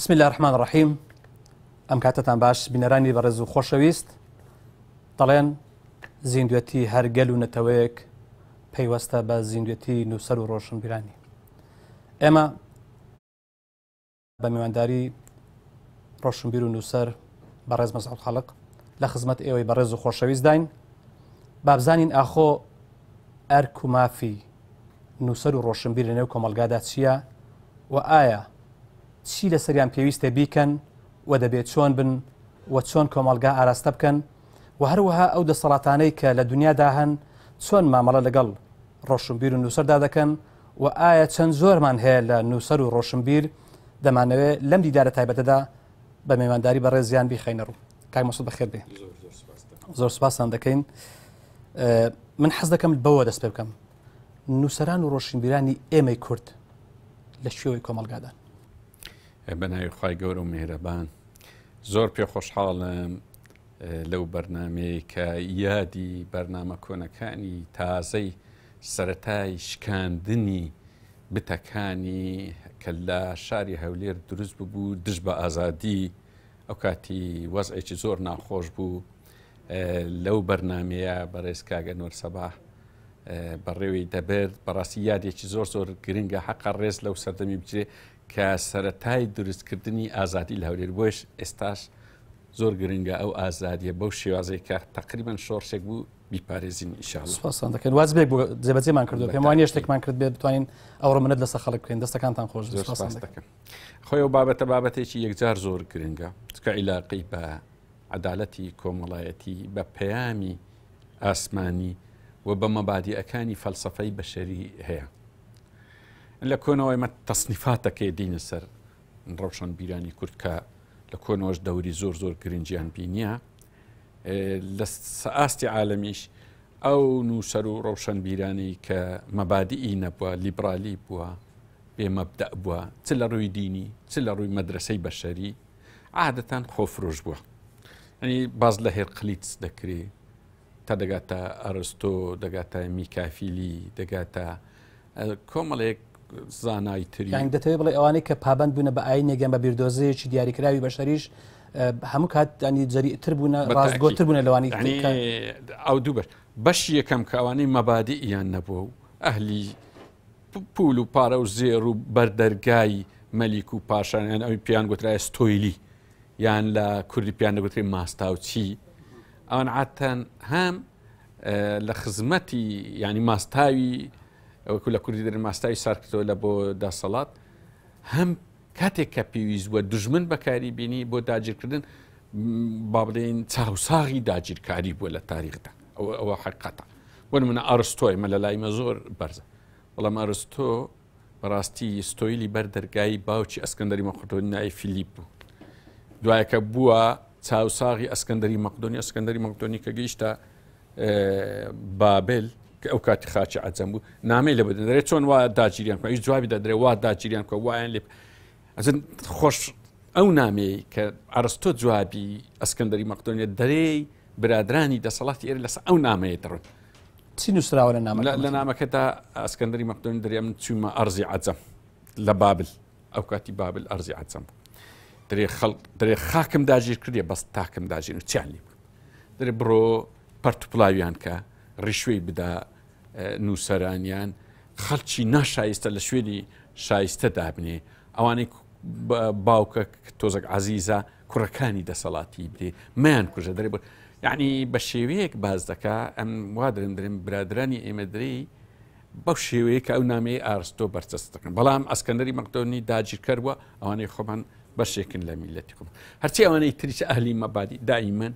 بسم الله الرحمن الرحیم ئەم کاتتان باش بینەرانی بەڕێز و خۆشەویست دەڵێن زیندوێتی هەر گەل و نەتەوەیەک پەیوەستە بە زیندوێتی نووسەر و ڕۆشنبیرانی ئێمە بە میوانداری ڕۆشنبیر و نووسەر بەڕێز مەسعود خەڵق لە خزمەت ئێوەی بەڕێز و خۆشەویستداین بابزانین ئاخۆ ئەرک و مافی نووسەر و ڕۆشنبیر لەنێو کۆمەلگادا چییە و ئایا چی لەسەریان پێویستە بیکەن و دەبێت چۆن بن و چۆن کۆمەلگا ئاراستە بکەن و هەروەها ئەو دەسەڵاتانەی کە لە دنیادا هەن چۆن مامەڵە لەگەڵ ڕۆشنبیر و نووسەردا دەکەن و ئایا چەند زۆرمان هەیە لە نووسەر و ڕۆشنبیر دەمانەوێت لەم دیدارە تایبەتەدا بە مێوانداری بەڕێزیان بیخەینە ڕوو. کاک مەسعود بەخێر بێ. زۆر سپاستان دەکەین. من حەز دەکەم بەوە دەست پێ بکەم. نووسەران و ڕۆشنبیرانی ئێمەی کورد لە کوێوەی کۆمەڵگادان؟ بە ناوی خوای گەورە و میهرەبان زۆر پێ خۆشحاڵم لەو بەرنمەیە کە یادی بەرنامە کۆنەکانی تازەی سەرەتای شکاندنی بتەکانی کە لە شاری هەولێر دروست ببوو دژ بە ئازادی ئەو کاتی وەزعێکی زۆر ناخۆش بوو لەو بەرنمەیە بەڕێز کاگە نۆر سەباح بەڕێوەی دەبرد بەڕاستی یادێکی زۆر زۆر گرنگە حەقە ڕێز لەو سەردەمی بجرێ کە سەتای دروستکردنی ئازادی لە هەولێر بۆیش ئێستاش زۆر گرنگە ئەو ئازادیە بەو شێوازەی کە تقریبان شۆڕشێک بوو بیپارێزین ئیشاڵڵا. سوپاستان دەکەین واجبێک بوو جێبەجێمان کردو پێم وانیە شتێکمان کرد بێت بتوانین ئەوڕۆ منەت لەسەر خەڵک بکەین دەستەکانتان خۆش زۆر سوپاس دەکەم خۆی ئەو بابەتە بابەتێکی یەکجار زۆر گرنگە چکە عیلاقەی بە عەدالەتی کۆمەڵایەتی بە پەیامی ئاسمانی و بە مەبادیەکانی فەلسەفەی بەشەری هەیە لە کۆنەوەی مە تەصنیفاتەکەی دینە سەر ڕەوشەنبیرانی کورد کە لە کۆنەوەش دەوری زۆر زۆر گرنگیان بینیە لە ئاستی عالەمیش ئەو نووسەر و ڕەوشەنبیرانەی کە مەبادیئی نەبووە، لیبرالی بووە، بێ مەبدەء بووە، چ لە ڕووی دینی، چ لە ڕووی مەدرەسەی بەشەری، عادەتەن خۆفرۆش بووە. یعنی باس لە هێرقلیتس دەکرێ تا دەگاتە ئەرستۆ، دەگاتە میکافیلی، دەگاتە کۆمەڵێک زانای تری. یانی دەتەوێت بڵێ ئەوانەی کە پابەند بوونە بە ئاینێک یان بە بیردۆزەیەکی دیاریکراوی بەشەریش هەموو کات ینی جەریئتر بوونە ڕاستگۆتر بوونە لەوانی ئەو دوو بەش بەشی یەکەم کە ئەوانەی مەبادیئیان نەبووە و ئەهلی پول و پارە و زێر و بەردەرگای مەلیک و پاشان یان ئەوی پێیان گوترایە ستۆیلی یان لە کوردی پێیان دەگوترێ ماستاوچی ئەوان عادەتەن هەم لە خزمەتی ینی ماستاوی وەکو لە کوردی دەرێن ماستاوی سارکردەوە لە بۆ دەسەڵات هەم کاتێک کە پێویست بووە دژمن بەکاری بینی بۆ داگیرکردن با بڵێین چاوساغی داگیرکاری بووە لە تاریخدا ئەوە ئەوە حقەتە بۆ نمونە ئەرستۆی مە لە لای مە زۆر بەرزە بەڵام ئەرستۆ بەڕاستی ستۆیلی بەر دەرگای باوکی ئەسکەندەری مەقدۆنی ناوی فیلیپ بوو دوایەکە بووە چاوساغی ئەسکەندەری مەقدۆنی ئەسکەندەری مەقدۆنی کە گەیشتە بابل کە ئەو کاتی خاچی عەجەم بوو نامەی لە بدەن دەرێ چۆن وا داگیریان کە ئیش جوابی دەدرێ وا داگیریان کە وایان لێ ئەزن خۆش ئەو نامەی کە ئەرستۆ جوابی ئەسکەندەری مەقدۆنیە دەرێی برادرانی دەسەڵاتی ئێرە لەسەر ئەو نامەیە دەڕۆن چی نووسراوە لە نامەکە لە نامەکەدا ئەسکەندەری مەقدۆنی دەرێ من چوومە ئەرزی عەجەم لە بابل ئەو کاتی بابل ئەرزی عەجەم بوو درێ خەڵک درێ خاکم داگیر کردێ بەس تاکم داگیر چیان لێ بوو دەرێ بڕۆ پەرت و پڵاویان کە ڕیشوەی بدا نووسەرانیان خەڵکی ناشایستە لە شوێنی شایستە دابنێ ئەوانەی باوکە تۆزەک عزیزە کوڕەکانی دەسەڵاتی بدێ مەیان کوژە دەرێ یعنی بە شێوەیەک باز دەکا ئەم وا درم درم برادرانی ئێمە درێی بەو شێوەیە کە ئەو نامەیە ئارستۆ بەرچەست دەکەن بەڵام ئەسکەندەری مەقدۆنی داگیرکەر بووە ئەوانەی خۆمان بەشێکن لە میلەتی خۆمان هەرچی ئەوانەی تریش ئەهلی مەبادی دائیمەن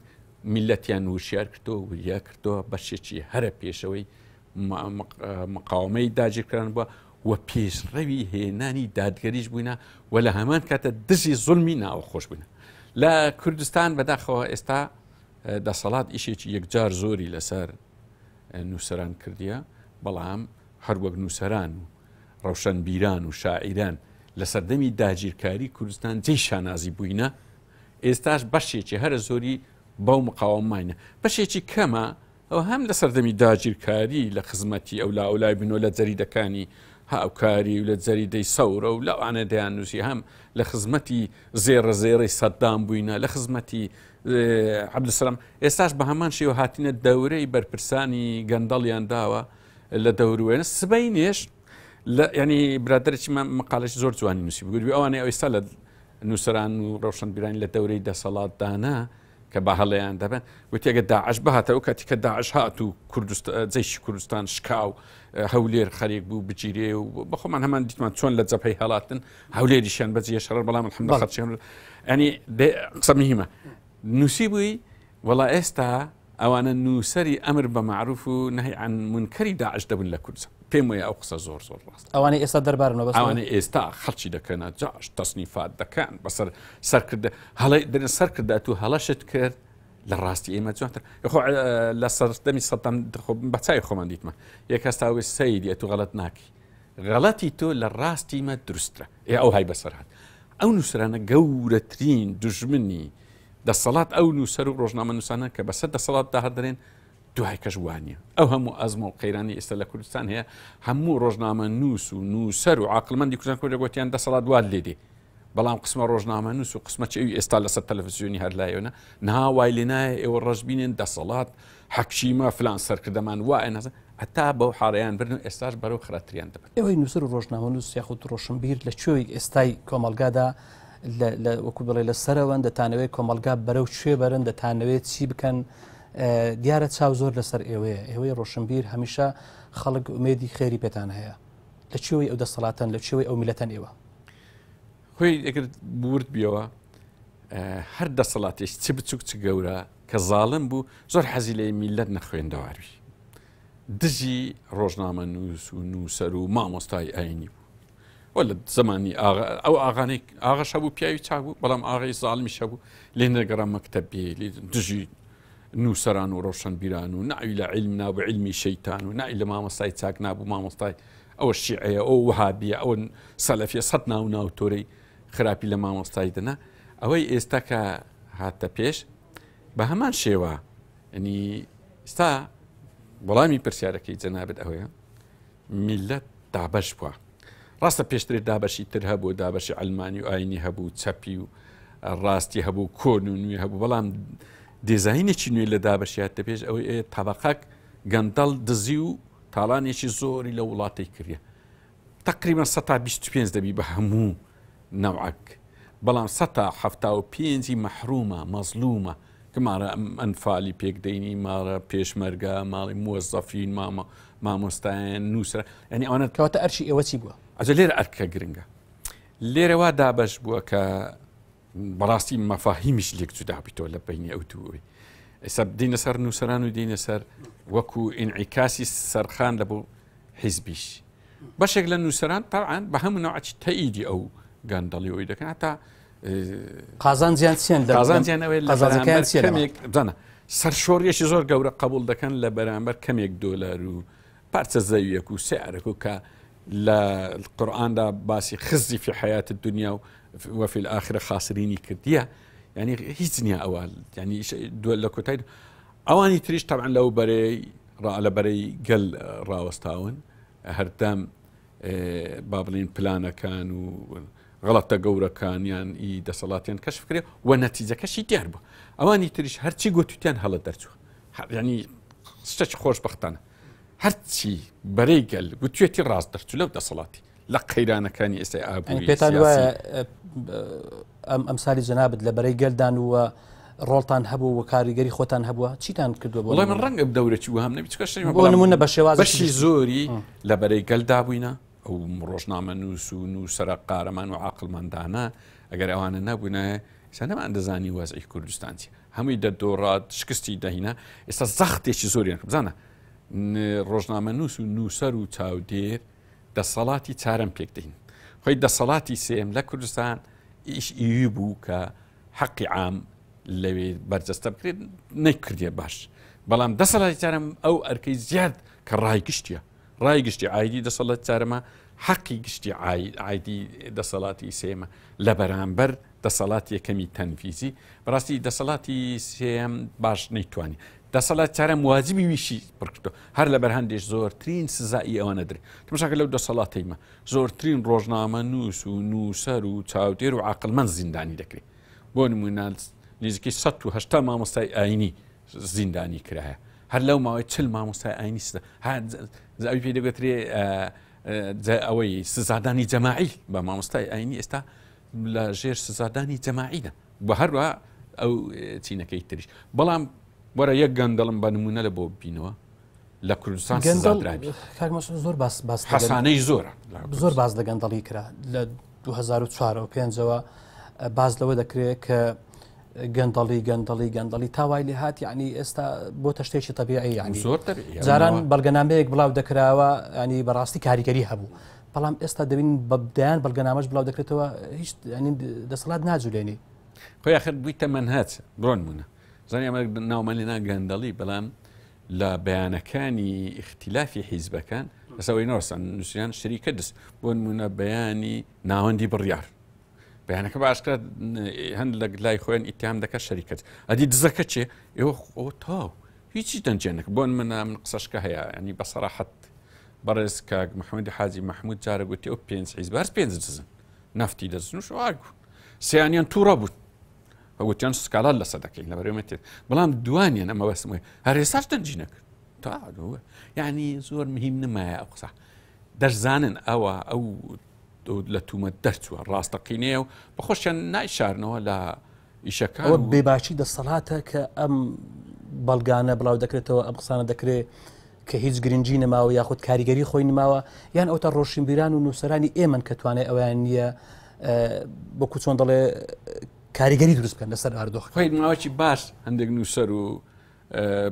میلەتیان وشیار کردەوە وریا کردەوە بەشێکی هەرە پێشەوەی مقاومەی داگیرکران بووە و پێشڕەوی هێنانی دادگەریش بووینە و لە هەمان کاتە دژی زوڵمی ناوەخۆش بووینە لە کوردستان بەداخەوە ئێستا دەسەڵات ئیشێکی یەکجار زۆری لەسەر نووسەران کردیە بەڵام هەروەک نووسەران و ڕەوشەنبیران و شاعیران لە سەردەمی داگیرکاری کوردستان جێی شانازی بووینە، ئێستاش بەشێکی هەرە زۆری بەو مقاومەماینە، بەشێکی کەمە ئەو هەم لە سەردەمی داگیرکاری لە خزمەتی ئەو لا ئەولای بنەوە لە جەریدەکانی هاوکاری و لە جەریدەی سەورە و لەوانە دەیان نووسی هەم لە خزمەتی زێڕە زێڕەی سەدام بووینە لە خزمەتی عەبدولسەلام ئێستاش بە هەمان شێوە هاتینە دەورەی بەرپرسانی گەندەڵیان داوە لە دەوروێنە سبەینێش لە ینی برادێکی مقالش زۆر جوانی نووسی بگوتی ئەوانەی ئەوێستا لە نووسران و ڕەوشەنبیرانی لە دەورەی دەسەڵاتدانە کە بە هەڵەیان دەبن وتی ئەگەر داعش بهاتە ئەو کاتی کە داعش هات و جەیشی کوردستان شکا و هەولێر خەریک بوو بگیرێ و بەخۆمان هەمان دیتمان چۆن لە جەبهەی هەڵاتن هەولێریشیان بەجێ شەڕ بەڵام الحمد خەڵکیان ینی قسە مهمە نووسی بووی وەڵا ئێستا ئەوانە نووسەری ئەمر بە معروف و نهی عن منکەری داعش دەبن لە کوردستان. پێم وایە ئەو قسە زۆر زۆر ڕاستە. ئەوانەی ئێستا دەربارن مەبەستە؟ ئەوانەی ئێستا خەڵکی دەکەنە جاش تەسنیفات دەکەن بەسەر سەرکردە هەڵەی دەرێن سەرکردە ئەتوو هەڵەشت کرد لە ڕاستی ئێمە جوانتر خۆ لە سەردەمی سەدام خۆ بە چاوی خۆمان دیتمە یەک هەستاوی سەیری ئەتوو غەڵەت ناکەی غەڵەتی تۆ لە ڕاستی مە دروسترە ئێ ئەو های بەسەر هات ئەو نووسرانە گەورەترین دوژمنی دەسەڵات ئەو نووسەر و ڕۆژنامەنووسانە کە بەسەر دەسەڵاتدا هەردەرێن دوای کەش وانیە ئەو هەموو ئەزمە و قەیرانی ئێستا لە کوردستان هەیە هەموو ڕۆژنامە نووس و نووسەر و عقلمەندی کوردستان کۆ دەگوتیان دەسەڵات وات لێ دێ بەڵام قسمە ڕۆژنامە نووس و قسمە چێوی ئێستا لەسەر تەلەڤزیۆنی هەر لایەنە نها وای لێ نایە ئێوە ڕەشبینن دەسەڵات حەکشیمە فلان سەرکردەمان وایە نازە هەتا بەو حاڵیان برن و ئێستاش بەرەو خراپتریان دەبن. ئێوەی نووسەر و ڕۆژنامەنووس یاخود ڕۆشنبیر لە کوێی ئێستای کۆمەڵگادا وەکو بڵێ لە سەرەوەن دەتانەوێت کۆمەڵگا بەرەو کوێ بەرن دەتانەوێت چی بکەن دیارە چاو زۆر لەسەر ئێوەیە ئێوەی ڕۆشنبیر هەمیشە خەڵک ئومێدی خێری پێتان هەیە لە کوێی ئەو دەسەڵاتەن لە کوێی ئەو میلەتەن ئێوە؟ خۆی ئەگەر ورد بیەوە هەر دەسەڵاتێک چ بچوک چ گەورە کە زاڵم بوو زۆر حەزی لێ میلەت نەخوێندەواروی دژی ڕۆژنامە نووس و نووسەر و مامۆستای ئاینی بوو و لە زمانی ئەو ئاغانەی ئاغەش هەبوو پیاوی چاک بوو بەڵام ئاغەی زاڵمیش هەبوو لێ نەگەڕا مەکتەب بێ لێ دژی نووسەران و ڕۆشنبیران و ناوی لە علم نابوو علمی شەیتان و ناوی لە مامۆستای چاک نابوو مامۆستای ئەوە شیعەیە ئەو وەهابیە ئەوە سەلەفیە سەد ناو ناو تۆرەی خراپی لە مامۆستای دەنا ئەوەی ئێستا کە هاتە پێش بە هەمان شێوە ینی ئستا وەڵامی پرسیارەکەی جەنابەت ئەوەیە میللەت دابەش بووە. ڕاستە پێشترێ دابەشی تر هەبوو، دابەشی عەلمانی و ئاینی هەبوو، چەپی و ڕاستی هەبوو، کۆن و نوێ هەبوو، بەڵام دێزاینێکی نوێ لە دابەشی هاتە پێش ئەوەی ئێ تەبەقەک گەندەڵ دزی و تاڵانێکی زۆری لە وڵاتەی کردە. تقریبا 125 دەبی بە هەموو نەوعەک بەڵام سەتا 75ی مەحرومە مەزلومە کە ماڵە ئەنفالی پێک دەینی ماڵە پێشمەرگە ماڵی موەزەفین مامە مامۆستایان نووسرا ینی ئەوانە کەواتە ئەرکی ئێوە چی بووە؟ ئەجە لێرە ئەرکە گرنگە لێرە وا دابەش بووە کە بەڕاستی مەفاهیمیش لێک جودا بیتەوە لە بینی ئەو دووەی ئێستا دینە سەر نووسەران و دینە سەر وەکو ئینعیکاسی سەرخان لە بۆ حیزبیش بەشێک لە نووسەران تاعاان بە هەموو نەوەی تەئیدی ئەو گەندەڵی ئەوی دەکەن هەتا قازانجیان چیان لە قازانجیان ئەوەیە لە قازانجەکەیان چیە لەمە؟ کەمێک بزانە سەرشۆڕیەکی زۆر گەورە قبول دەکەن لە بەرامبەر کەمێک دۆلار و پارچە زەویەک و سعرێک و کە لە قورئاندا باسی خزی فی حیات الدنیا و وفی الآخرە خاسرینی کردیە یعنی هیچ نییە ئەوە یعنی لە کۆتای ئەوانی تریش طبعا لەو بەرەی ڕا لە بەرەی گەل ڕاوەستاون هەردەم با بڵین پلانەکان و غەڵەتە گەورەکانیان ئی دەسەڵاتیان کەشف کرێ و نەتیجەکەشی دیار بوو ئەوانی تریش هەرچی گوتوتیان هەڵە دەرچوو ینی شتێکی خۆشببختانە هەرچی بەرەی گەل گوتوێتی ڕاست دەرچوو لەو دەسەڵاتی لە قەیرانەکانی ئێستای ئابووری پێتان وایە ئەم ئەمسالی جەنابت لە بەرەی گەلدان وە ڕۆڵتان هەبوو و کاریگەری خۆتان هەبووە چیتان کردووە بۆ من ڕەنگە دەورەی وهم نەبی چکە شتێک بۆ نمونە بە شێواز بەشی زۆری لە بەرەی گەلدا بووینە ئەو ڕۆژنامەنووس و نووسەرە قارەمان و عاقڵمەندانە ئەگەر ئەوانە نەبوونایە ئێستا نەمان دەزانی وەزعی کوردستان چیە هەمووی دەدۆڕات شکستی دەهینا ئێستا زەختێکی زۆریان کرد بزانە ڕۆژنامەنووس و نووسەر و چاودێر دەسەڵاتی چارەم پێک دەین خۆی دەسەڵاتی سێم لە کوردستان ئیش ئیوی بوو کە حەقی عام لەوێ بەرجەستە بکرێت نەیکردێ باش بەڵام دەسەڵاتی چارەم ئەو ئەرکەی زیاد کە ڕای گشتیە ڕای گشتی عایدی دەسەڵات چارەمە، حەقی گشتی عایدی دەسەڵاتی سێیەمە لە بەرامبەر دەسەڵاتی یەکەمی تەنفیزی. بەڕاستی دەسەڵاتی سێیەم باش نەیتوانی. دەسەڵات چارەم واجبی ویشی پڕکردو هەر لەبەر هەندێش زۆرترین سزایی ئەوە نەدرێ. تەماشاکە لەو دەسەڵاتەیمە زۆرترین ڕۆژنامە نووس و نووسەر و چاودێر و عاقڵمەند زیندانی دەکرێت. بۆ نمونە نزیکەی 180 مامۆستای ئاینی زیندانی کرایە. هەر لەو ماوەی 40 مامۆستای ئاینی سزا ئەوی پێ دەگوترێ ئەوەی سزادانی جەماعی بە مامۆستای ئاینی ئێستا لە ژێر سزادانی جەماعیدا بە هەروە ئەو چینەکەی تریش. بەڵام وەرە یەک گەندەڵم بە نمونە لە بۆ بینەوە لە کوردستان سزادرابی. کاک مەسعود زۆر باس باس حەسانەی زۆرە. زۆر باس لە گەندەڵی کرا لە 2004 و پێنجەوە باس لەوە دەکرێت کە گەندەڵی گەندەڵی گەندەڵی تا وای لێ هات، یعنی ئێستا بۆ تەشتێکی طبیعی، یعنی زۆر طبیعی. جاران بەڵگەنامەیەک بڵاو دەکراوە، ینی بەڕاستی کاریگەری هەبوو، بەڵام ئێستا دەبین بەدەیان بەڵگەنامەش بڵاو دەکرێتەوە، هیچ ینی دەسەڵات ناجولێنی. خۆی آخر بوویتە مەنهەج. بڕۆن بوونە زانی ئەمە ناومان لێ ناگەندەڵی، بەڵام لە بەیانەکانی اختلافی حیزبەکان لەسەوەی نەوەستان نووسیان شریکە دەست. بۆ نمونە بەیانی ناوەندی بڕیار بەیانەکە باشکرا هەند لە لای خۆیان ئیتیام دەکە شەریکەت ئەدی دزەکە چێ ئێوە ئەو تاو هیچی دەنجێنەکە. بۆ منە من قسەشکە هەیە، ینی بە سەراحەت بەڕێز کاک محەممەدی حاجی مححمود جارە گوتی ئەو پێنج حیزب هەر پێنج دزن نەفتی دەزن و شواگ سیانیان تووڕە بوون وتیان سکاڵا لەسەر دەکەین لە بەرێمە تێت، بەڵام دوانیان ئەمە بەسم وایە هەر ئێستاش دەنجی نەکرد تا یعنی زۆر مهم نمایە ئەو قسە دەشزانن ئەوە ئەو لە تومەت دەرچووە ڕاستەقینەیە و بەخۆشیان نایشارنەوە لە ئیشەکان. ئەوە بێباکی دەسەڵاتە کە ئەم بەڵگانە بڵاو دەکرێتەوە، ئەم قسانە دەکرێت کە هیچ گرنگی نەماوە یاخود کاریگەری خۆی نماوە، یان ئەوتا ڕۆشنبیران و نووسەرانی ئێمن کە توانای ئەویان نییە وەکو چۆن دەڵێ کاریگەری دروست بکەن لەسەر ئاردۆخ. خۆی ماوەی باش هەندێک نووسەر و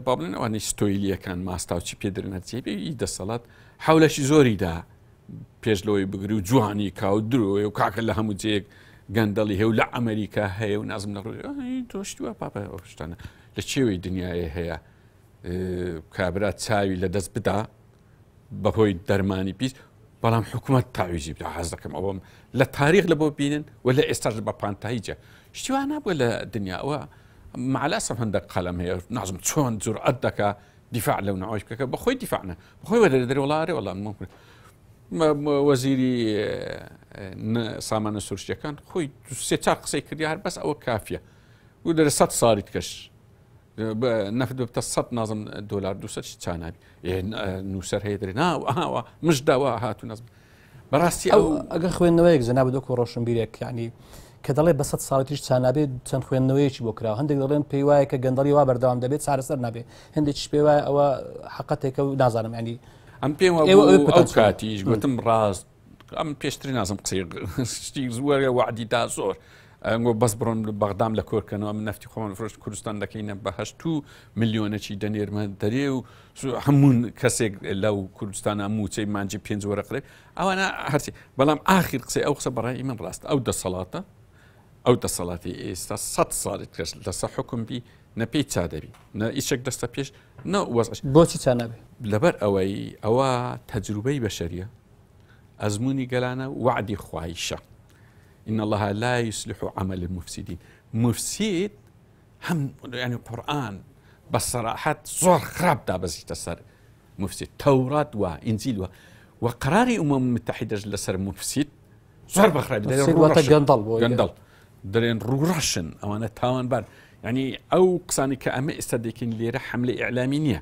با بڵێن ئەوانەی ستۆیلیەکان ماستاوچی پێدرن هەرچی ئی دەسەڵات حولەشی زۆریدا پێش لەوەی بگری و جوانی کا و درۆی و کاکە لە هەموو جێیەک گەندەڵی هەیە و لە ئەمریکا هەیە و نازم لە ڕووی تۆشتووە پاپا ئەو شتانە لە چێوەی دنیاە هەیە کابرا چاوی لە دەست بدا بەهۆی دەرمانی پیس، بەڵام حکوومەت تاویزی بدا. حەز دەکەم ئەوەم لە تاریخ لە بۆ بینن و لە ئێستاش بە پانتایی جە شتیوان نابووە لە دنیاوە. معلاسم هەندێک قەلەم هەیە نازم چۆن جورئەت دەکا دیفاع لەو ناوەش بکە، بە خۆی دیفاع نە بەخۆی وەدەرێ دەرێ وڵا ئەرێ وەڵا ممکن. وەزیری سامانە سروشتیەکان خۆی سێ چار قسەی کردی هەر بەس ئەوە کافیە و دەرێ 100 ساڵی تکەش نەفت ببتە 100 نازم دۆلار 200 چانابی. نووسەر هەیە دەرێ نا ئاوا مژداوە هاتوو نازم. بەڕاستی ئەو ئەگەر خوێندنەوەیەک جەناب دۆک و ڕۆشنبیرێک یعنی کە دەڵێ بە 100 ساڵی تریش چانابێت چەند خوێندنەوەیەکی بۆ کراوە، هەندێک دەڵێن پێی وایە کە گەندەڵی وا بەردەوام دەبێت چارەسەر نابێت، هەندێکیش پێی وایە ئەوە حەقەتێکە و نازانم یعنی ئەم پێم وابوو ئێوە ئەوێ ئەو پتەن چۆن؟ کاتیش گوتم ڕاست ئەم پێشتری نازم قسەی شتی زووە وعدی دا زۆر. ئەنگۆ بەس بڕۆن بەغدام لە کۆرکەنەوە، ئەم نەفتی خۆمان فرۆشت کوردستان دەکەینە بە هەشت و ملیۆنەکی دەنێرمە دەرێ و هەموو کەسێک لەو کوردستانە موچەی مانجی پێنج وەرەقرێ ئەوانە هەرچی. بەڵام ئاخیر قسەی ئەو قسە بەڕای من ڕاست، ئەو دەسەڵاتە ئەو دەسەڵاتی ئێستا 100 ساڵی کەس لەسەر حکم بی نە پێی چا دەبی نە ئیشێک دەستە پێش نە وەزعش. بۆچی چا نابێ؟ لەبەر ئەوەی ئەوە تەجروبەی بەشەریە، ئەزمموی گەلانە، وعدی خوایشە. إن الله لا يصلح عمل المفسدين. مفسد هم يعني قرآن بصراحة زور خراب دابزيت سر مفسد توراة وإنجيل وقرار أمم المتحدة لسر مفسد زور بخراب. مفسد واتە گەندەڵ بۆ گەندەڵ دەرێن ڕووڕەشن ئەوانە تاوانبار. یعنی ئەو قسانی کە ئەمە ئێستا دەکەین لێرە حملە ئیعلامی نییە،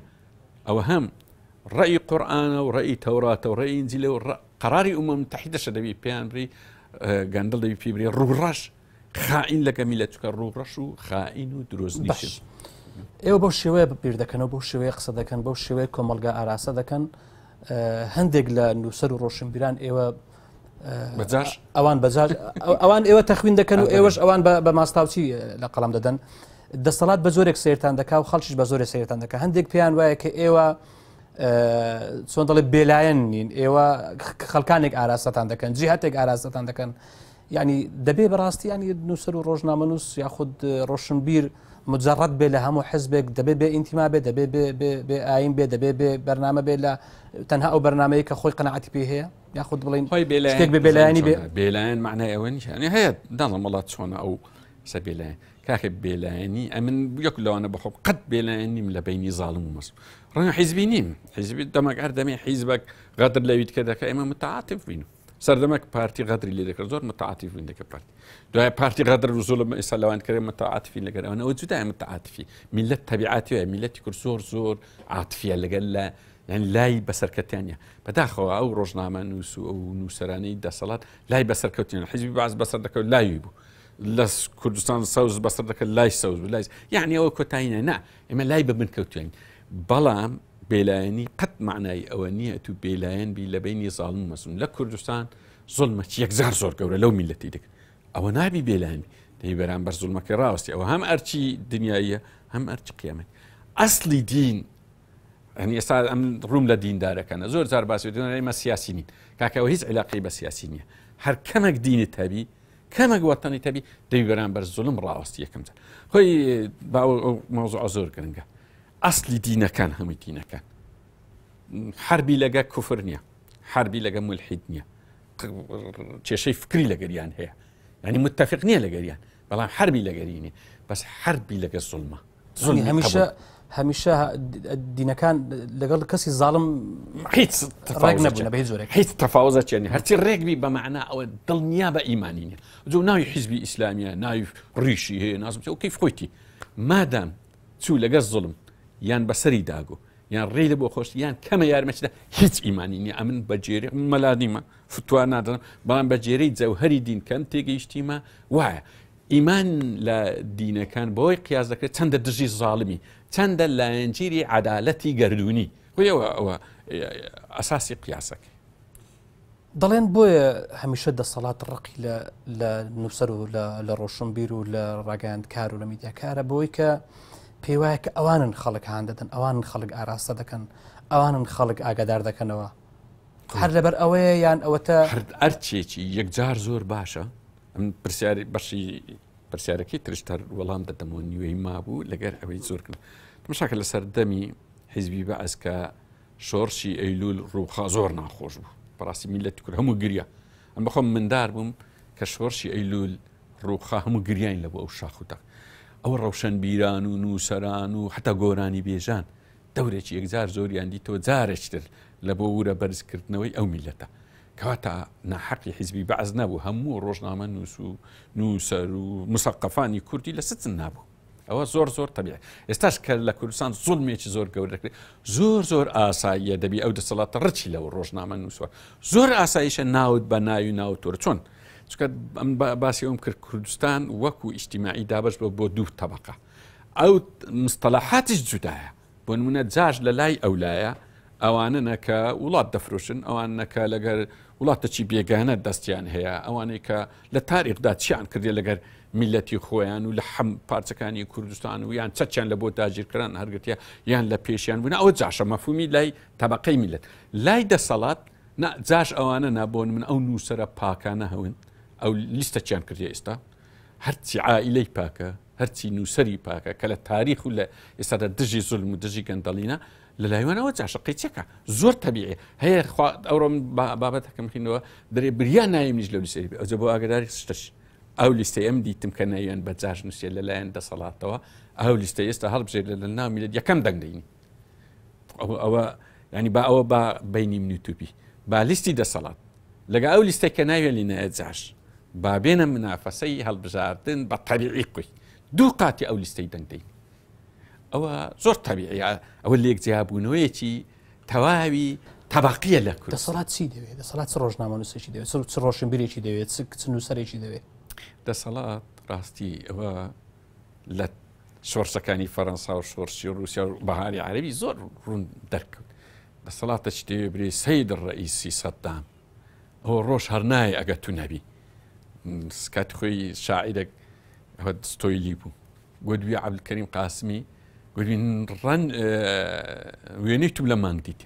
ئەوە هەم ڕەئی قورئانە و ڕەئی تەوراتە و ڕەئی ئینجیلە و قەراری ئومەم متحیدەشە دەبی پێیان بری، گەندەڵ دەبی پێی بری ڕووڕەش خائین لەگە میلەت، چونکە ڕووڕەش و خائین و درۆزنیشن. باش. ئێوە بەو شێوەیە بیر دەکەنەوە، بەو شێوەیە قسە دەکەن، بەو شێوەیە کۆمەلگا ئاراسە دەکەن. هەندێک لە نووسەر و ڕۆشنبیران ئێوە بەجاش؟ ئەوان بەجاش، ئەوان ئێوە تەخوین دەکەن و ئێوەش ئەوان بە ماستاوچی لە قەڵەم دەدەن. دەسەڵات بە زۆرێک سەیرتان دەکا و خەڵکیش بە زۆرێک سەیرتان دەکا. هەندێک پێیان وایە کە ئێوە، چۆن دەڵێ بێلایەن نین، ئێوە خەڵکانێک ئاراستەتان دەکەن، جیهاتێک ئاراستەتان دەکەن. یعنی دەبێ بەڕاستی یعنی نووسەر و ڕۆژنامەنووس یاخود ڕۆشنبیر مجرد بێ لە هەموو حزبێک، دەبێ بێ ئینتیما بێ، دەبێ بێ ئاین بێ، دەبێ بێ بەرنامە بێ لە تەنها ئەو بەرنامەیە کە خۆی قەناعەتی پێ هەیە، یاخود بڵێن خۆی بێلایەن شتێک بێ بێلایەنی بێ. بێلایەن معنای ئەوە نییە. یعنی هەیە داڵم وڵات چۆنە ئەو سە بێلایەن کاکە بێلایەنی ئەمن یەک لەوانە بەخۆم قەت بێلایەن نیم لە بینی زاڵم و مەزلوم ڕەنگە حیزبی نیم حیزبی دەمەک هەر دەمێ حیزبێک غەدر لەویت کە دەکە ئێمە متعاتف بین سەردەمەک پارتی غەدری لێ دەکرد زۆر متعاتف بین دەکە پارتی دوای پارتی غەدر و زوڵم ئێستا لەوان کرێ متعاتفین لەگەر ئەوە جودای متعاتفی میلەت تەبیعاتی وایە میلەتی کورد زۆر زۆر عاتفیە لەگەل لە یعنی لای بەسەرکەتیانە بەداخەوە ئەو ڕۆژنامە نووس و ئەو نووسەرانەی دەسەڵات لای بەسەرکەوتیان حیزبی باز بەسەر دەکەوت لای بوو لە کوردستان سەوز بەسەر دەکرد لای سەوز بوو لای یعنی ئەوە کۆتایی نا ئێمە لای بە بن کەوتوین بەڵام بێلایەنی قەت معنای ئەوە نییە تو بێلایەن بی لە بینی زاڵم و مەزلوم لە کوردستان زوڵمەکی یەکجار زۆر گەورە لەو میلەتی دەکرد ئەوە نابی بێلایەنی دەی بەرامبەر زوڵمەکەی ڕاوەستی ئەوە هەم ئەرچی دنیاییە هەم ئەرچی قیامەت ئەسلی دین ئەنی ئێستا ئەم ڕووم لە دیندارەکانە زۆر جار باسی ئێمە سیاسی نین کاکەەوە هیچ علاقەی بە سیاسی نییە هەر کەمێک دینت هەبی کەمێک وەتەنی تەبی دەبی بەرامبەر زوڵم ڕاوەستی یەکەم جار خۆی با مەوزوع زۆر گرنگە ئەسلی دینەکان هەمووی دینەکان حربی لەگە کوفر نییە حربی لەگە ملحید نییە کێشەی فکری لەگەریان هەیە ینی متفق نییە لەگەریان بەڵام حربی لەگەری نیە بەس حربی لەگە زوڵمە زۆر هەمیشە هەمیشە دینەکان لەگەڵ کەسی زاڵم هیچ ڕێک نەبوون بە هیچ جۆرێک هیچ تەفاوزە چێنی هەرچی ڕێکبی بە مەعنا ئەوە دڵنیا بە ئیمانی نیە جۆ ناوی حیزبی ئیسلامیە ناوی ڕیشی هەیە نازم چێ کەیف خۆیتی مادام چوو لەگەڵ زوڵم یان بەسەری داگو یان ڕێی لە بۆ خۆش یان کەمە یارمەتیدا هیچ ئیمانی نیە ئەمن بە جێری مەلا نیمە فتوا نادەم بەڵام بە جێرەی جەوهری دین کەم تێگەیشتیمە وایە ئیمان لە دینەکان بەوەی قیاس دەکرێت چەندە دژی زاڵمی، چەندە لایەنگیری عەدالەتی گەردوونی. خۆی ئەوە ئەوە ئەساسی قیاسەکەی. دەڵێن بۆیە هەمیشە دەسەڵات ڕقی لە لە نووسەر و لە لە ڕۆشنبیر و لە ڕاگەیاندکار و لە میدیاکارە بۆی کە پێیوایە کە ئەوانن خەڵک هان دەدەن ئەوانن خەڵک ئاراستە دەکەن ئەوانن خەڵک ئاگادار دەکەنەوە هەر لەبەر ئەوەیە یان ئەوەتە ئەرچێکی یەکجار زۆر باشە ئەم پرسیاری بەشی پرسیارەکەی ترش هەر وەڵام دەدەمەوە نیوەی مابوو لەگەر ئەوەی زۆر کرد تمشاکە لە سەردەمی حیزبی بەعس کە شۆڕشی ئەیلول ڕووخا زۆر ناخۆش بوو بەڕاستی میلەتی کورد هەموو گریا ئەم بەخۆم مندار بووم کە شۆڕشی ئەیلول ڕووخا هەموو گریاین لە بۆ ئەو شاخ و تەق ئەوە ڕەوشەنبیران و نووسەران و حتا گۆرانی بێژان دەورێکی یەکجار زۆریان دیتەوە جارێکتر لە بۆ ورە بەرزکردنەوەی ئەو میلەتە کەواتە ناحەقی حیزبی بەعس نەبوو هەموو ڕۆژنامە نووس و نووسەر و مسەقەفانی کوردی لە سچن نابوو ئەوە زۆر زۆر تەبیع ئێستاش کە لە کوردستان زوڵمێکی زۆر گەور دەکرێت زۆر زۆر ئاساییە دەبی ئەو دەسەڵاتە ڕچی لەوە ڕۆژنامە نووسوە زۆر ئاساییشە ناوت بە ناوی ناو تۆر چۆن چکە ئەم باسی ئەوم کرد کوردستان وەکو ئیجتیماعی دابش بە بۆ دوو تەبقە ئەو مستەلاحاتیش جودایە بۆ نمونە جاش لە لای ئەولایە ئەوانە کە وڵات دەفرۆشن ئەوان کە لەگەر وڵاتەکی بێگانە دەستیان هەیە ئەوانەی کە لە تاریخدا چیان کردێ لەگەر میلەتی خۆیان و لە حەم پارچەکانی کوردستان و یان چەچیان لە بۆ داگیرکران هەرگرتە یان لە پێشیان بوون ئەوە جاشە مەفهومی لای تەبقەی میلەت لای دەسەڵات نا جاش ئەوانە نابۆن من ئەو نووسرە پاکانە هەون ئەو لیستە چیان کردی ئێستا هەرچی عائیلەی پاکە، هەرچی نووسەری پاکە کە لە تاریخ و لە ئێستادا دژی زولم و دژی گەندەڵینە، لە لایوانەوە جاشە قەیچەکە زۆر تەبیعی هەیە خوا ئەوڕۆ من بابەتەکەم خوێندەوە دەرێ بریا ناوی منیش لەو لیستەی بێ ئەوجا بۆ ئاگاداری شتەش ئەو لیستەی ئەم دیتم کە ناویان بە جاش نووسیە لەلایەن دەسەڵاتەوە ئەو لیستەی ئێستا هەڵبژێرێ لە ناو میلەت یەکەم دەنگ دەینی ئەوە ینی با ئەوە با بینی من توپی با لیستی دەسەڵات لەگە ئەو لیستە کە ناوێ لینایە جاش با بێنە منافەسەی هەڵبژاردن بە تەبیعی قوی دوو قاتی ئەو لیستەی دەنگ دەین ئەوە زۆر تەبیعیە ئەوە لێک جیابوونەوەیەکی تەواوی تەباقیە لە کورد دەسەڵات چی دەوێت دەسەڵات چ ڕۆژنامەنووسێکی دەوێت چ ڕۆشنبیرێکی دەوێت چ نووسەرێکی دەوێت دەسەڵات ڕاستی ئەوە لە شۆڕشەکانی فەرەنسا و شۆڕشی ڕووسیا و بەهاری عەرەبی زۆر ڕوون دەرکەوت دەسەڵاتە چ دەوێ برێ سید ڕئیسی سەدام ئەوە ڕۆژ هەر نایە ئەگەر تو نەبی کاتی خۆی شاعیرێک ستۆیلی بوو گوتبی عەبدولکەریم قاسمی گوتبی ڕەن وێنەی تو لە مانگ دیت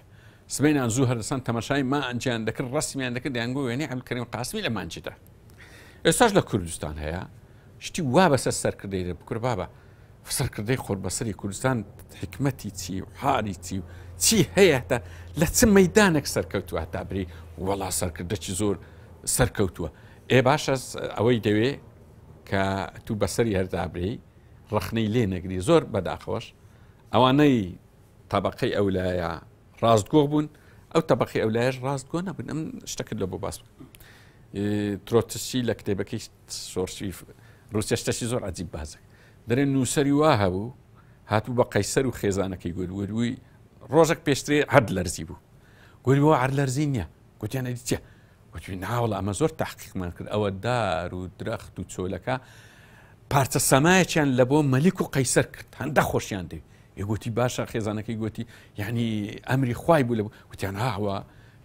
سبەینان زوو هەردەسان تەماشای ما ئەنجیان دەکرد ڕسمیان دەکرد دەیانگۆ وێنەی عەبدولکەریم قاسمی لە مانجیدا ئێستاش لە کوردستان هەیە شتی وا بەسەر سەرکردەی دە بکورە بابە سەرکردەی خۆربەسەری کوردستان حکمەتی چی و حالی چی و چی هەیە تا لە چ مەدانێک سەرکەوتووە تا بری وەڵا سەرکردەکی زۆر سەرکەوتووە ئێ باشە ئەوەی دەوێ کە تو بەسەری هەردابرێی ڕەخنەی لێ نەگری زۆر بەداخەوەش ئەوانەی تەبقەی ئەولایە ڕاستگۆ بوون ئەو تەبقی ئەولایش ڕاستگۆ نەبوون ئەم شتەکرد لە بۆ باس ترۆتسکی لە کتێبەکەی شۆڕشی ڕوسیا شتەشی زۆر عجیب بازێک دەرێ نووسەری وا هەبوو هاتوو بە قەیسەر و خێزانەکەی گوت وروی ڕۆژێک پێشترێ عەرد لەرزی بوو گوتی بۆ عەرد لەرزی نییە گوتیان ئەدی چیە گوتی ناوەڵا ئەمە زۆر تحقیقمان کرد ئەوە دار و درەخت و چۆلەکە پارچە سەمایەکیان لە بۆ مەلیک و قەیسەر کرد هەندە خۆشیان دەوی گوتی باشە خێزانەکەی گوتی یعنی ئەمری خوای بوو لە گوتیان هاوە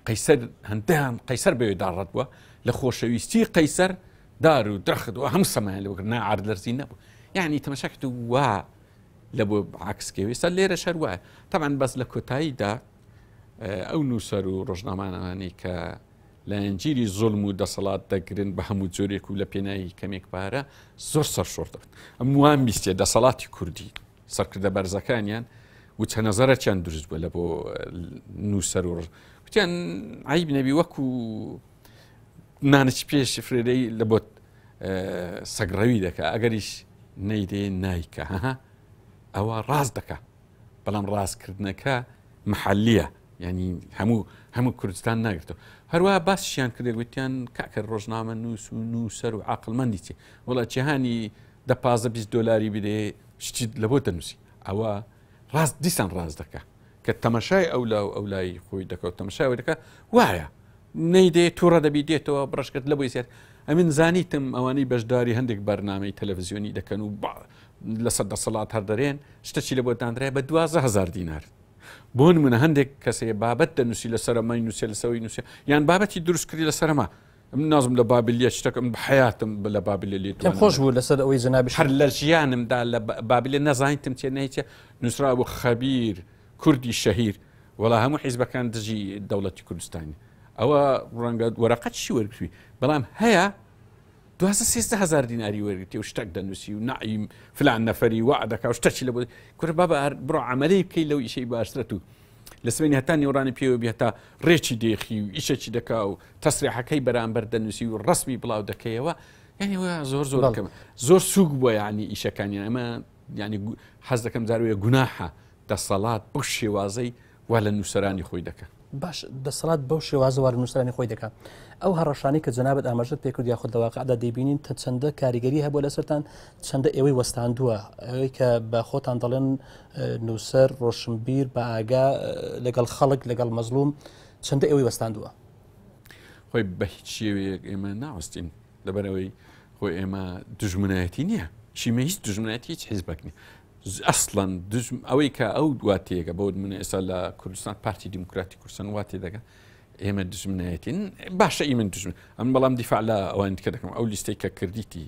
قەیسەر هەندیان قەیسەر بەوێ داڕەت بووە لە خۆشەویستی قەیسەر دار و درەخت و هەموو سەمایان لەوە کرد نا عەرد لەرزی نەبوو یعنی تەمەشا کرد وا لە بۆ عکسکەوێ سەر لێرە شەر وایە تەمان بەس لە کۆتاییدا ئەو نووسەر و ڕۆژنامانانی کە لایەنگیری زۆلم و دەسەڵات دەگرن بە هەموو جۆرێک و لە پێناوی کەمێک پارە زۆر سەرشۆڕ دەبن ئەم وام بیستێ دەسەڵاتی کوردی سەرکردە بەرزەکانیان و چەند نەزەرەکیان دروست بووە لە بۆ نووسەر و ڕژ وتیان عیب نەبی وەکو نانچ پێش فرێرەی لە بۆت سەگڕەوی دەکا ئەگەریش نەیدێ نایکە ئەوە ڕاست دەکا بەڵام ڕاستکردنەکە محلیە ینی هەموو هەموو کوردستان ناگرتەوە هەروە باسیشیان کردێک وتیان کاکە ڕۆژنامە نووس و نووسەر و عقلمەندی چی وڵا جیهانی دە پازدە 20 دۆلاری بدێ شتی لە بۆ دەنووسی ئەوە ڕاست دیسان ڕاست دەکا کە تەمەشای ئەولا و ئەولای خۆی دەکەوت تەمەشای ئەوەی دەکا وایە نەیدێ تووڕە دەبی دێتەوە بڕشکت لە بۆی زیاد ئەمن زانیتم ئەوانەی بەشداری هەندێک بەرنمەی تەلەڤزیۆنی دەکەن و لەسەر دەسەڵات هەر دەرێن شتەچی لە بۆ دانرای بە 12000 دینار بۆ نمونە هەندێک کەسێ بابەت دەنووسی لەسەرەمای نووسێ لەسەوەی نووسێ یان بابەتی دروستکردی لەسەرما من نازم لە بابلیە شتەکەم بە حیاتم لە بابلیە لێ پێم خۆش بوو لەسەر ئەوەی جەنابی هەر لە ژیانمدا لە بابلیە نەزانیتم چێ نەیچێ نووسرا بوو خەبیر کوردی شەهیر وەڵا هەموو حیزبەکان دژی دەوڵەتی کوردستانی ئەوە ڕەنگە وەرەقەت چی وەرگرتوی بەڵام هەیە دوازدە سێزدە هەزار دیناری وەرگرتی و شتەک دەنووسی و نەعیم فلان نەفەری وا دەکا و شتەکی لە بۆ کورە بابا هەر بڕۆ عەمەلەی بکەی لەو ئیشەی باشترە و لە سمێنی هەتا نێوڕانی پێوە بی هەتا ڕێکی دێخی و ئیشەکی دەکا و تەسریحەکەی بەرامبەر دەنووسی و ڕسمی بڵاو دەکەیەوە یعنی زۆر زۆر کەم زۆر سوک بووە یعنی ئیشەکانیان ئەمە یعنی حەز دەکەم جاروەیە گوناحە دەسەڵات بەو شێوازەی وا لە نووسەرانی خۆی دەکا. باش دەسەڵات بەو شێوازە وا لە نووسەرانی خۆی دەکا. ئەو هەڕەشانەی کە جەنابت ئاماژەت پێ کرد یاخود لە واقعدا دەیبینین تە چەندە کاریگەری هەبووە لەسەرتان چەندە ئێوەی وەستاندووە ئەوەی کە بە خۆتان دەڵێن نووسەر ڕۆشنبیر بە ئاگا لەگەڵ خەڵک لەگەڵ مەزلوم چەندە ئێوەی وەستاندووە؟ خۆی بە هیچ شێوەیەک ئێمە ناوەستین لەبەرئەوەی خۆ ئێمە دوژمنایەتی نییە شیمە هیچ دوژمنایەتی هیچ حیزبێک نییە ئەسڵەن دژم ئەوەی کە ئەو وا تێگە بۆ من ئێستا لە کوردستان پارتی دیموکراتی کوردستان وا تێدەگە ئێمە دژمنایەتین باشە ئی من دژمن ئەم بەڵام دیفاع لە ئەوان دیکە دەکەم ئەو لیستەی کە کردیتی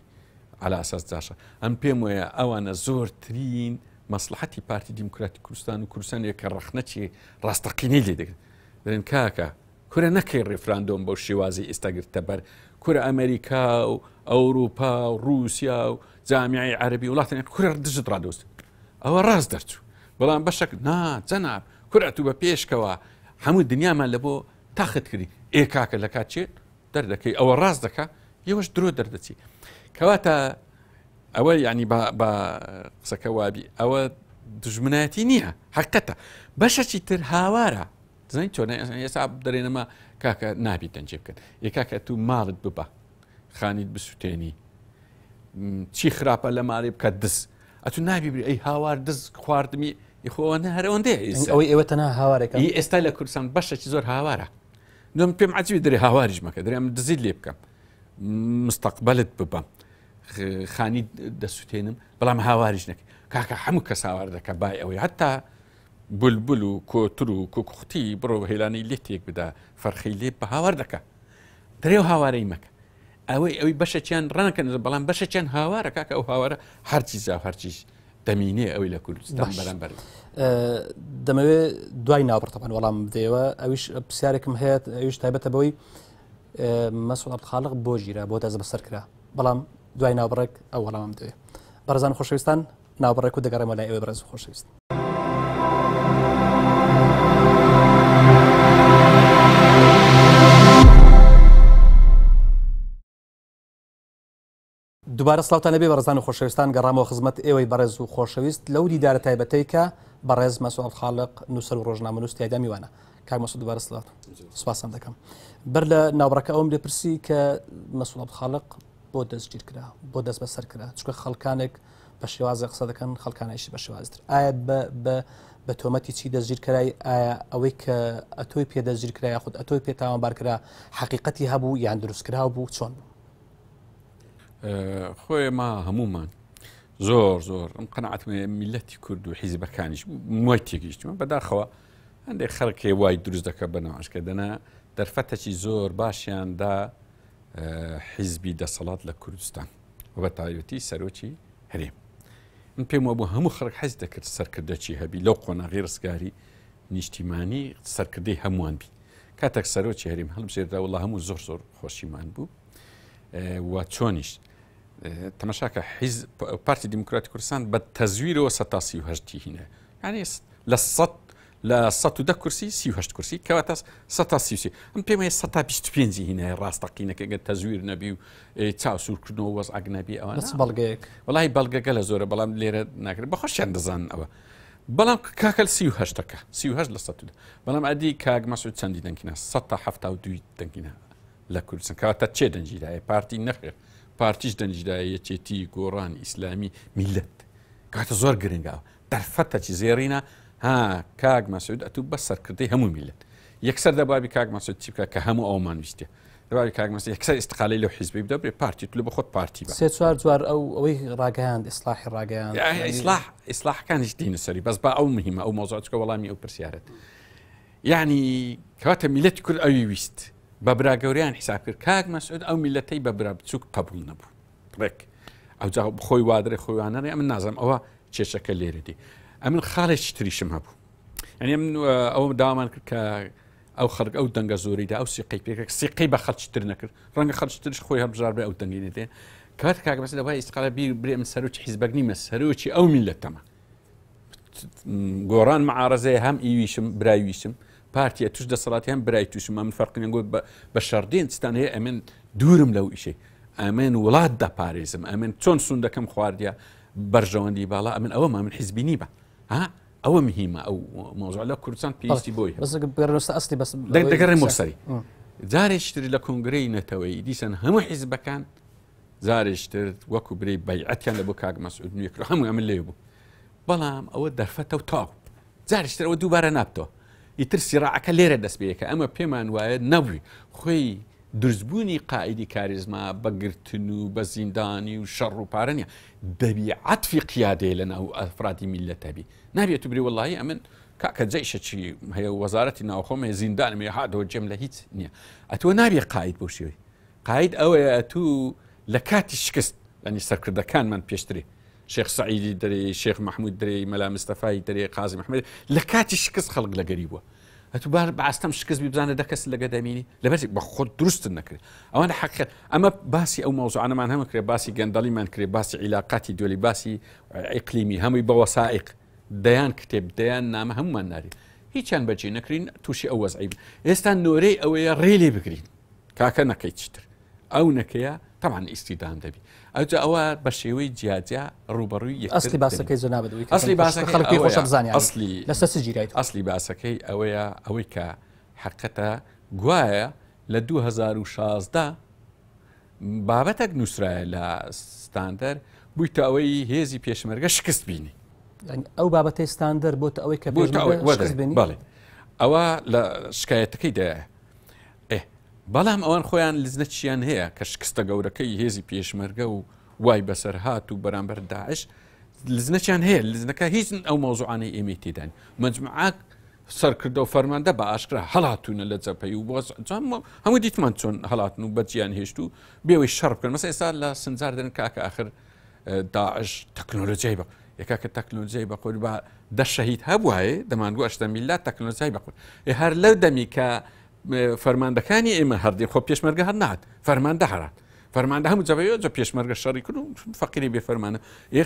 على ئەساس جاشە ئەم پێم وایە ئەوانە زۆرترین مەسلحەتی پارتی دیموکراتی کوردستان و کوردستان کە ڕەخنەچی ڕاستەقینەی لێ دەگرن دەرێن کاکە کورە نەکەی ڕیفراندۆم بەو شێوازەی ئێستا گرتە بەر کورە ئەمریکا و ئەوروپا و رووسیا و جامیعی عەربی وڵاتانی کورە دژت ڕادۆست ئەوە ڕاست دەرچوو بەڵام بەشک نا جەناب کورە تو بە پێشکەوە هەموو دنیامان لە بۆ تەخت کردی ئێ کاکە لە کات چێت دەردەکەی ئەوە ڕاست دەکا ئێوەش درۆ دەردەچی کەواتە ئەوە یعنی بە قسەکە وابی ئەوە دژمنایەتی نییە حقەتە بەشەکی تر هاوارە دەزانی چۆنە ئێستا دەرێنەمە کاکە نابی دەنجێ بکەن ئێ کاکە تو ماڵت ببە خانیت بسووتێنی چی خراپە لە ماڵی بکە دز ئەتو نابی بری ئەی هاوار دز خواردمی خۆوە هەرەوەندەیە ئەوەی ئێوە تەنها هاوارێکە ئێستا لە کوردستان بەشێکی زۆر هاوارە دوم پێم عجیبی دەرێ هاواریش مەکە دەرێ ئەم دزیت لێ بکەم مستەقبلت ببەم خانی دەسووتێنم بەڵام هاواریش نەکە کاکە هەموو کەس هاوار دەکە بای ئەوەی هەتا بولبول و کۆتر و کوکوختی بڕۆ هێلانەی لێ تێک بدە فەرخەی لێ بە هاوار دەکا دەرێ و هاوارەی مەکە ئەوەی ئەوی بەشەکیان ڕانکەن بەڵام بەشەکیان هاوارە کاکە ئەو هاوارە هەرچی زا هەرچیش دەمینێ ئەوەی لە کوردستان بەرامبەر دەمەوێت دوای ناوبڕتەبان وەڵام بدەیەوە ئەویش پرسیارێکم هەیە ئەویش تایبەتە بەوەی مەسعود عەبدولخالق بۆ گیرا بۆ دەست بەسەر کرا بەڵام دوای ناوبڕێک ئەو وەڵامم دەوێت بەڕێزان خۆشەویستان ناوبڕێک و دەگەڕێمەوە لای ئێوەی بەڕێز و خۆشەویست. دووبارە سڵاوتان لەبێ بەڕێزان و خۆشەویستان، گەڕامەوە خزمەت ئێوەی بەڕێز و خۆشەویست لەو دیدارە تایبەتەی کە بەڕێز مەسعود خاڵق نووسەر و ڕۆژنامەنووس تیایدا میوانە. کاک مەسعود دووبارە سڵاوت، سپاسم دەکەم. بەر لە ناوبڕەکە ئەوم لێ پرسی کە مەسعود خاڵق بۆ دەستگیر کرا، بۆ دەست بەسەر کرا، چونکە خەڵکانێک بە شێوازێک قسە دەکەن، خەڵکانیشی بە شێوازتر. ئایا بە تۆمەتی چی دەستگیر کرای؟ ئایا ئەوەی کە ئەتۆی پێ دەستگیر کرا یاخود ئەتۆی پێ تاوانبار کرا حەقیقەتی هەبوو یان دروستکراو بوو؟ چۆن بوو؟ خۆی ما هەمومان زۆر زۆر ئەم قەنەعەتم هەیە میلەتی کورد و حیزبەکانیش وای تێگەیشتووە. بەداخەوە هەندێک خەڵکێ وای دروست دەکە بە ناوەشکە دەنا دەرفەتەکی زۆر باشیاندا حیزبی دەسەڵات لە کوردستان و بە تایبەتی سەرۆکی هەرێم. من پێم وابوو هەموو خەڵک حەز دەکرد سەرکردەکی هەبی لەو قۆناغی ڕزگاری نیشتیمانی سەرکردەی هەمووان بی. کاتێک سەرۆکی هەرێم هەڵبژێردا وڵا هەموو زۆر زۆر خۆشیمان بوو و چۆنیش تەمەشاکە حیز پارتی دیموکراتی کوردستان بە تەزویرەوە 138 هینە، یعنی لە سەد لە 110 کورسی 38 کورسی، کەواتە 133. ئەم پێم وایە 125 هینایە ڕاستەقینەکە گەر تەزویر نەبی و چاو سوورکردنەوە وەزعەک نەبی ئەوانە. بەس بەڵگەیەک؟ وەڵی بەڵگەگە لە زۆرە، بەڵام لێرە ناکرێت، بە خۆشیان دەزانن ئەوە. بەڵام کاکەل 38ەکە 38 لە 110. بەڵام ئەدی کاک مەسعود چەندی دەنگینا؟ 172 دەنگینا لە کوردستان. کەواتە چێ دەنگیدایە؟ پارتی نەخێر، پارتیش دەنگیدایە، یەکێتی، گۆڕان، ئیسلامی، میلەت. کاتە زۆر گرنگە، دەرفەتەکی زێڕینە. ها کاک مەسعود ئەتوو بە سەرکردەی هەموو میلەت. یەکسەر دەبابی کاک مەسعود چی بکە کە هەموو ئەومان ویستێ؟ دەبابی کاک مەسعود یەکسەر ئیستقالەی لەو حیزبەی بدە، برێ پارتی تو لە بە خۆت پارتی بە. سێ چوار جوار ئەو ئەوەی ڕاگەیاند، ئیسلاحی ڕاگەیاند. ئیسلاحەکانیش دینە سەری، بەس با ئەو مهمە ئەو مۆزوع چکە وەڵامی ئەو پرسیارت. یعنی کەواتە میلەتی کورد ئەوی ویست بە برا گەوریان حیساب کرد. کاک مەسعود ئەو میلەتەی بە برا بچووک قبول نەبوو، ڕێک ئەوجا خۆی وادرێ خۆی وانەرێ. ئەمن نازانم ئەوە کێشەکە لێرە دی. ئەمن خاڵێکی تریشم هەبوو، یعنی ئەمن ئەوە داوامان کرد کە ئەو خەڵک ئەو دەنگە زۆریدا ئەو سیقەی پێکرد، سیقەی بە خەڵکی تر نەکرد، ڕەنگە خەڵکی ترش خۆی هەڵبژار بێ ئەو دەنگی نەدێ. کات کاک مەسعود دەبوایە ئیستقالە بیر برێ، من سەرۆکی حیزبەک نیمە، سەرۆکی ئەو میلەتەمە. گۆڕان معارەزەیە، هەم ئیویشم برایویشم، پارتیە توش دەسەڵاتی هەم برای توشم، ئەمن فەرقی نەگوت بە شەڕدێن چتان هەیە، ئەمن دوورم لەو ئیشەی، ئەمن وڵات دەپارێزم، ئەمن چۆن سوندەکەم خواردیە بەرژەوەندی باڵا، ئەمن ئەوەمە، ئەمن حیزبی نیمە. ها ئەوە مهمە، ئەو مۆزوع لە کوردستان پێویستی بۆی هەیە. بەس بگەڕێنەوە ئەسلی، بەس دەگەڕێمەوە سەری. جارێکی تر لە کۆنگرەی نەتەوەیی دیسان هەموو حیزبەکان جارێکی تر وەکو برێ بەیعەتیان لە بۆ کاک مەسعود نوێ کرد، هەموو ئەمن لێ بوو. بەڵام ئەوە دەرفەتە و تاو جارێکی تر ئەوە دووبارە نابتەوە. ئیتر سیراعەکە لێرە دەست پێیەکە. ئەمە پێمان وایە نەبووی خۆی دروستبوونی قائیدی کاریزما بەگرتن و بە زیندانی و شەڕ و پارە نییە، دەبی عەتفی قیادەیە لە ناو ئەفرادی میللەتە بی. نابێت و برێ وەڵڵاهی ئەمن کاکە جەیشە چی هەیە، وەزارەتی ناوخۆم هەیە، زیندانم هەیە، هاتەوە جێم لە هیچ نییە. ئەتوە نابێ قائید بەو شێوەی. قائید ئەوەیە ئەتوو لە کاتی شکست، یعنی سەرکردەکانمان پێشترێ، شێخ سەعیدی دەرێ، شێخ مەحموود دەرێ، مەلا مستەفای دەرێ، قازی محەممەد، لە کاتی شکست خەڵک لەگەری بووە. ئەتوو بار بە ئاستەم شکست بی بزانە دە کەس لەگە دەمینی، لەبەر بە خۆت دروستت نەکرێت. ئەوانە حەقیقەت. ئەمە باسی ئەو مەوزوعانەمان هەموو کرێ، باسی گەندەڵیمان کرێ، باسی عیلاقاتی دۆلی، باسی ئیقلیمی، هەمووی بە وەسائیق، دەیان کتێب، دەیان نامە هەمومان ناری، هیچیان بەجێ نەکرین، تووشی ئەو وەزعی بن. ئێستا نۆرەی ئەوەیە ڕێ لێ بگرین، کاکە نەکەی چیتر ئەو نەکەیە تەبعاً ئیستیدام دەبی. ئەوجا ئەوە بە شێوەی جیاجیا ڕووبەڕووی یەکتر ئەسلی باسەکەی جەنابت ئەوەی کە ئەسلی باسەکەی خەڵک پێی خۆشە ئەوەیە. بزانیان. ئەسلی لەسەر چ گیرایت؟ ئەسلی باسەکەی ئەوەیە، ئەوەی کە حەقەتە گوایە لە 2016 بابەتێک نووسرایە لە ستاندەر بوویتە ئەوەی هێزی پێشمەرگە شکست بینی. یعنی ئەو بابەتەی ستاندەر بۆتە ئەوەی کە بۆتە پێشمەرگە ئەوەی، شکست بینی؟ بەڵێ. ئەوە لە شکایەتەکەی دایە. بەڵام ئەوان خۆیان لزنە چیان هەیە کە شکستە گەورەکەی هێزی پێشمەرگە و وای بەسەر هات و بەرامبەر داعش لزنەچیان هەیە. لزنەکە هیچ ئەو مەوزوعانەی ئێمەی تێدان. مەجموعە سەرکردە و فەرماندە بە ئاشکرا هەڵاتوونە لە جەپەی و بۆ هەموو دیتمان چۆن هەڵاتن و بەجیان هێشت و بێوەی شەڕ بکەن. مەسە ئێستا لە سنجار دەرن کاکە ئاخر داعش تەکنۆلۆژیای بە یەکاکە تەکنۆلۆژیای بە قۆر با دە شەهید هەبوایە دەمانگو ئەشتە میلات تەکنۆلۆژیای بە قۆر. هەر لەو دەمی کە فەرماندەکانی ئێمە هەردی خۆ پێشمەرگە هەر نات، فەرماندە هەرات. فەرماندە هەموو جەبەیە جە پێشمەرگە شەڕی کرد و فەقیری بێفەرمانە.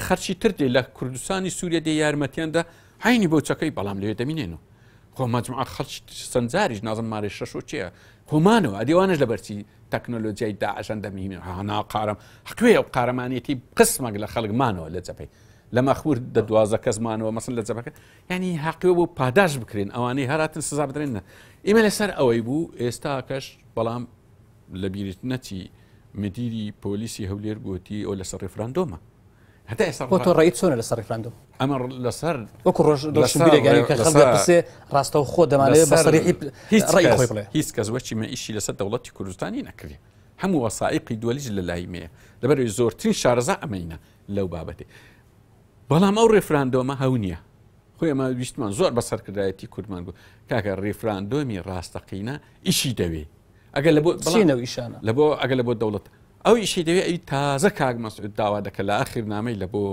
خەرچی تر دێ لە کوردستانی سووریە دێ یارمەتیاندا عینی بەو چەکەی، بەڵام لەوێ دەمینێنەوە. خۆ مەجموعە خەڵکی سەنجاریش نازم مارێ شەش و چیە خۆمانەوە ئەدیوانش لەبەرچی تەکنۆلۆژیای داعشان دەمیهێن هانا قارم حقوێ ئەو قارەمانێتی قسمەک لە خەڵک مانەوە لە جەپەی لە مەخور دە 12 کەس مانەوە مەسن لە جەبەکە ینی حقوێ بۆ پاداش بکرێن ئەوانەی هەراتن سزا بدرێن نە ئێمە لەسەر ئەوەی بوو ئێستاکەش بەڵام لە بیرت نەچی مدیری پۆلیسی هەولێر گوتی ئەو لەسەر ڕێفراندۆمە هەتا ئێستا بۆ تۆ ڕێیت چۆنە لەسەر ڕیفراندۆم؟ ئەمە لەسەر وەکو ڕۆژ ڕۆشنبیرێک کە خەڵک دەپرسێ ڕاستەوخۆ دەمانەوێت بە سەریحی ڕێی خۆی بڵێ. هیچ کەس وەکی مە ئیشی لەسەر دەوڵەتی کوردستانی نەکردێ هەموو وەسائیقی دووەلیش لە لای مەیە لەبەرەوەی زۆرترین شارەزا ئەمەینە لەو بابەتێ بەڵام ئەو ڕێفراندۆمە هەو نییە خۆی ئەمە ویستمان زۆر بە سەرکردایەتی کوردمان بوو کاکە ڕیفراندۆمی ڕاستەقینە ئیشی دەوێ ئەگەر لە بۆ چینە و ئیشانە لە بۆ ئەگەر لە بۆ دەوڵەت ئەو ئیشی دەوێ ئەوی تازە کاک مەسعود داوا دەکە لە ئاخر نامەی لە بۆ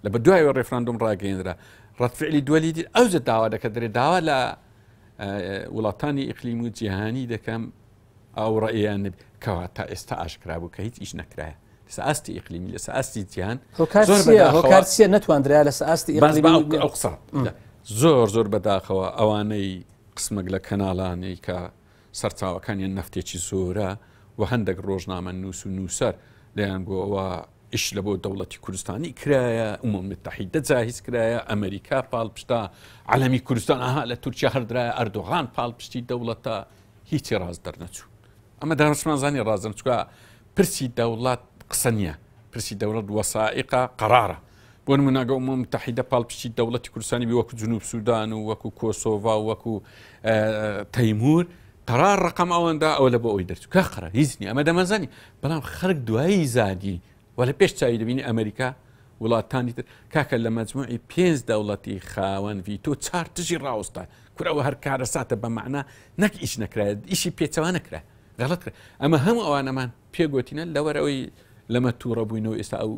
لە بە دوایەوە ڕێفراندۆم ڕاگەیەنرا ڕەتفعلی دووەلی دی ئەوجە داوا دەکە دەرێ داوا لە وڵاتانی ئیقلیم و جیهانی دەکەم ئەو ڕێیان نەبی کەوا تا ئێستا ئاشکرا بوو کە هیچ ئیش نەکرایە لەسەر ئاستی ئیقلیمی لەسەر ئاستی جیهان زۆر هۆکار چییە نەتواندرا لەسەر ئاستی ئیقلیمی ئەو قسە زۆر زۆر بەداخەوە ئەوانەی قسمێک لە کەناڵانەی کە سەرچاوەکانیان نەفتێکی زۆرە و هەندێک ڕۆژنامە نووس و نووسەر لەیان گۆوە ئیش لە بۆ دەوڵەتی کوردستانی کرایە ئومم متحیدە جاهیز کرایە ئەمریکا پاڵپشتا عەلەمی کوردستان ئەها لە تورکیا هەردرایە ئەردۆغان پاڵپشتی دەوڵەتە هیچی ڕاست دەرنەچوو ئەمە دانشمان زانی ڕازن چکە پرسی دەوڵەت قسە نییە پرسی دەوڵەت وەسائقە قەرارە بۆ نمونە ئەگە ئومم متحیدە پاڵپشتی دەوڵەتی کوردستانی بی وەکو جنوب سودان و وەکو کۆسۆڤا و وەکو تەیمور قەرار ڕقم ئەوەندا ئەوە لە بۆ ئەوی دەرچوو کە قەرار هیچ نییە ئەمە دەمەزانی بەڵام خەڵک دوایی زانی و لە پێش چاوی دەبینی ئەمریکا وڵاتانی تر کاکە لە مەجموعی پێنج دەوڵەتی خاوەن ڤیتۆ چار دژی ڕاوەستا کورەوە هەر کارەساتە بە مەعنا نەک ئیش نەکرایە ئیشی پێچەوانە کرا غەڵەت کرا ئەمە هەموو ئەوانەمان پێگوتینە لەوەرەوەی لەمە تووڕە بووینەوە ئێستا ئەو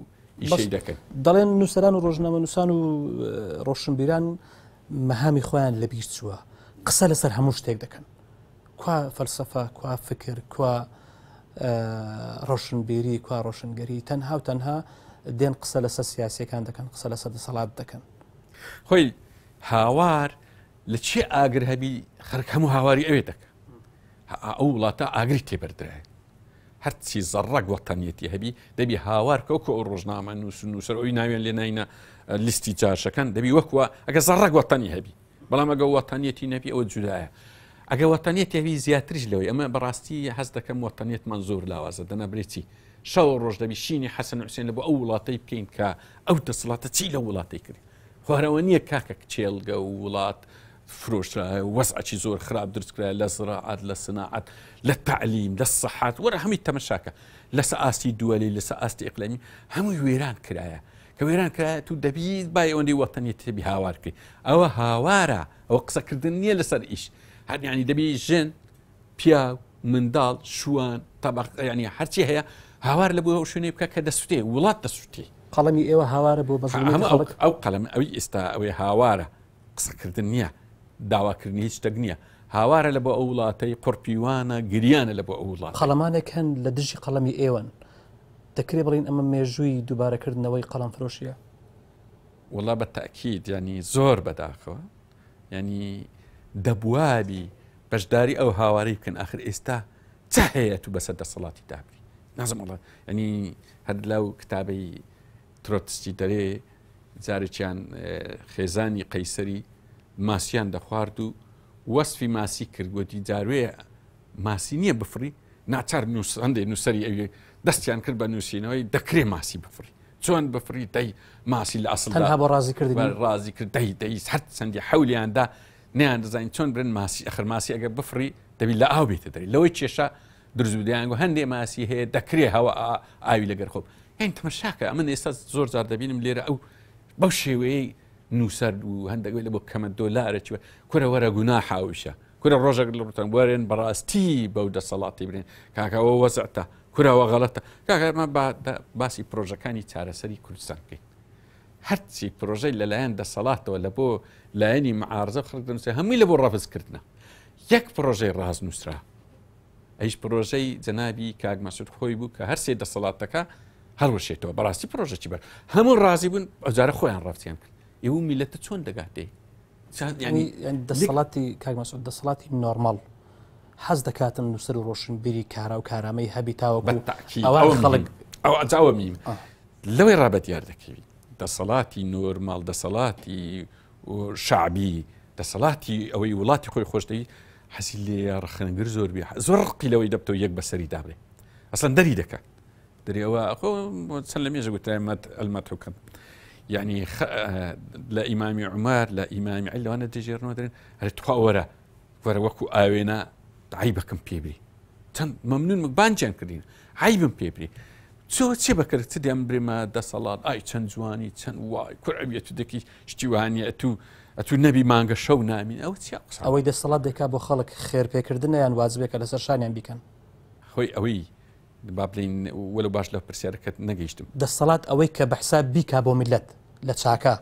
ئیشەی دەکەن. دەڵێن نووسەران و ڕۆژنامەنووسان و ڕۆشنبیران مەهامی خۆیان لەبیر چووە قسە لەسەر هەموو شتێک دەکەن کوا فەلسەفە کوا فکر کوا ڕۆشنبیری کوا ڕۆشنگەری تەنها و تەنها دێن قسە لەسەر سیاسەکان دەکەن قسە لەسەر دەسەڵات دەکەن. خۆی هاوار لە چێ ئاگر هەبی خەرک هەموو هاواری ئەوێ دەکە ئەو وڵاتە ئاگری تێبەردرایە هەرچی زەڕەک وەتەنیەتی هەبی دەبی هاوار بکە وەکو ئەو ڕۆژنامە نووس و نووسەر ئەوی ناویان لێ ناینە لیستی جاشەکان دەبی وەکوە ئەگە زەڕەک وەتەنی هەبی بەڵام ئەگە وەتەنیەتی نەبی ئەوە جودایە ئەگە وەتەنیەتی هەبی زیاتریش لەوەی ئەمە بەڕاستی هەست دەکەم وەتەنیەتمان زۆر لاوازە دەنا برێ چی شەو ڕۆژ دەبی شینی حەسەن حوسێن لە بۆ ئەو وڵاتەی بکەین کە ئەو دەسەڵاتە چی لە وڵاتەی کرد خوارەوە نییە کاکە کچێڵگە و وڵات فرۆشرایە و وەزعەکی زۆر خراپ دروست کرایە لە زراعەت لە سناعەت لە تەعلیم لە سەحات وەرە هەمووی تەمەشاکە لەسە ئاستی دووەلی لەسە ئاستی ئیقلیمی هەمووی وێران کرایە کە وێران کرایە تو دەبیت بای ئەوەندەی وەتەنیت تێبی هاوار بکەی ئەوە هاوارە ئەوە قسەکردن نییە لەسەر ئیش هەر یعنی دەبی ژن پیاو منداڵ شوان تەبق ینی هەرچی هەیە هاوار لە بۆ ئەو شوێنەی بکە کە دەسوتێ وڵات دەسوتێ قەڵەمی ئێوە هاوارە بۆ بەزڵومیەتی خەڵک ئەو قەڵەم ئەوی ئێستا ئەوەی هاوارە قسەکردن نییە داواکردنی هیچ شتێک نییە هاوارە لە بۆ ئەو وڵاتەی قڕپیوانە گریانە لە بۆ ئەو وڵات قەڵەمانێک هەن لە دژی قەڵەمی ئێوەن دەکرێ بڵین ئەمە مێژووی دووبارەکردنەوەی قەڵەم فرۆشیە وڵا بە تاکیید ینی زۆر بەداخەوە ینی دەبوابی بەشداری ئەو هاوارەی بکەن ئاخر ئێستا چ هەیە تو بەسەر دەسەڵاتی دابری نازم وڵا ینی هەر لەو کتابەی ترۆتسکی دەرێ جارێکیان خێزانی قەیسەری ماسیان دەخوارد و وەسفی ماسی کرد گوتی جاروێ ماسی نییە بفڕی ناچار هەندێک نووسەری ئەوێ دەستیان کرد بە نووسینەوەی دەکرێ ماسی بفڕی چۆن بفڕی دەی ماسی لە ئەسڵ تەنها بۆ ڕازی کردنی ڕازی کرد دەی دەی هەر چەندی حەولیاندا نیان دەزانین چۆن برن ماسی ئەخر ماسی ئەگەر بفڕی دەبی لە ئاو بێتە دەری لەوەی کێشە دروست بدەیان گو هەندێ ماسی هەیە دەکرێ هەوا ئاوی لەگەر خۆ هەین تەمەشاکە ئەمن ئێستا زۆر جار دەبینم لێرە ئەو بەو شێوەیەی نووسەر و هەندێک لە بۆ کەمە دۆلارە چوە کورە وەرە گوناح ئەویشە کورە ڕۆژێک لە ڕوتان وەرێن بەڕاستی بەو دەسەڵاتی برێن کاکەەوە وەزعتە کورەوە غەڵەتە کاکەمە باسی پرۆژەکانی چارەسەری کوردستان بکەین هەرچی پرۆژەی لەلایەن دەسەڵاتەوە لە بۆ لایەنی معارزە خەڵک دەنووسێ هەمووی لە بۆ ڕەفزکردنە یەک پرۆژەی ڕاست نووسرا ئەیش پرۆژەی جەنابی کاک مەسعود خۆی بوو کە هەرسێ دەسەڵاتەکە هەڵوەشێتەوە بەڕاستی پرۆژەکی بەر هەموو ڕازی بوون ئەوجارە خۆیان ڕەفتیان کرد ئێوە میلەتە چۆن دەگاتێ؟ ینی دەسەڵاتی کاک مەسعود دەسەڵاتی نۆرماڵ حەز دەکاتن نووسەر و ڕۆشنبیری کارا و کارامەی هەبی تاوەکو ئەوە خەڵک ئەو ئەجاوە میم لەوەی ڕابە دیار دەکەوی دەسەڵاتی نۆرماڵ دەسەڵاتی شعبی دەسەڵاتی ئەوەی وڵاتی خۆی خۆش دەوی حەزی لێ ڕخنەگر زۆر بێ زۆر ڕقی لەوەی دەبتەوە یەک بەسەری دابێ ئەسڵەن دەری دەکات دەری ئەوە خۆ چەند لە مێژە گوترای ئەلمەتحوکەم یعنی لە ئیمامی عومەر لە ئیمامی علی لەوانە دەژێرنەوە دەرێن هەر تخوا وەرە وەرە وەکو ئاوێنە عیبەکەم پێبری چەند مەمنون بانجیان کردین عیبم پێبری چۆ چی بەکرد چ دێم برێمە دەسەڵات ئای چەند جوانی چەند وای کوڕەویەت دەکی شتیوانیە تو ئەتو نەبی مانگە شەو نامین ئەو چی ئەوەی دەسەڵات دەکا بۆ خەڵک خێر پێکردنە یان وازبێکە لەسەر شانیان بیکەن خۆی ئەوەی با بلین وەلو باش لە پرسیارەکەت نەگەیشتم. دەسەڵات ئەوەی کە بە حساب بیکا بۆ میللەت لە چاکە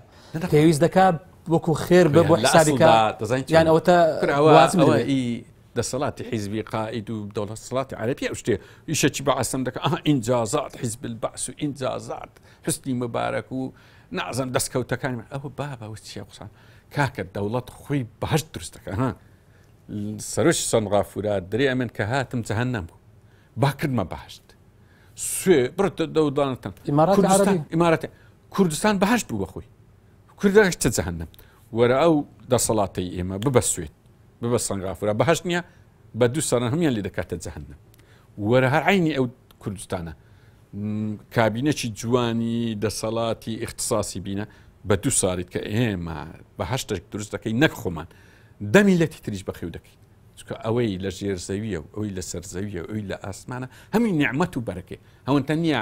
پێویست دەکا وەکو خێر بە بۆ حسابی کا یان ئەوەتە ئەوە ئی دەسەڵاتی حیزبی قائید و دەوڵەتسەڵاتی عەرەبی ئەو شتێ ئیشەکی بە عەسەم دەکا ئەها ئینجازات حیزب البەعس و ئینجازات حسنی مبارەک و نازم دەستکەوتەکانی ئەوە بابە ئەوە چیە قسان کاکە دەوڵەت خۆی بەهەشت دروست دەکا ها سەرۆکی سەنغافورە درێ ئەمن کە هاتم جەهەنەم بوو با کردمە بەهشت سوێ بڕتە دەودانتان ئیمارەتی کوردستان بەهشت بوو بەخۆی کوردەشتە جەهەنەم وەرە ئەو دەسەڵاتی ئێمە ببە سوێت ببە سەنگافورە بەهشت نییە بە دوو سەرە هەمیان لێ دەکاتە جەهەنەم وەرە هەر عینی ئەو کوردستانە کابینەکی جوانی دەسەڵاتی اختصاسی بینە بە دوو ساڵیت کە ئێمە بە هەشتێک دروست دەکەی نەک خۆمان دەمی لەتی تریش بەخێو دەکەین چونکە ئەوەی لە ژێر زەویە و ئەوی لە سەر زەویە و ئەوی لە ئاسمانە هەمووی نیعمەت و بەرەکەی ئەوەندە نییە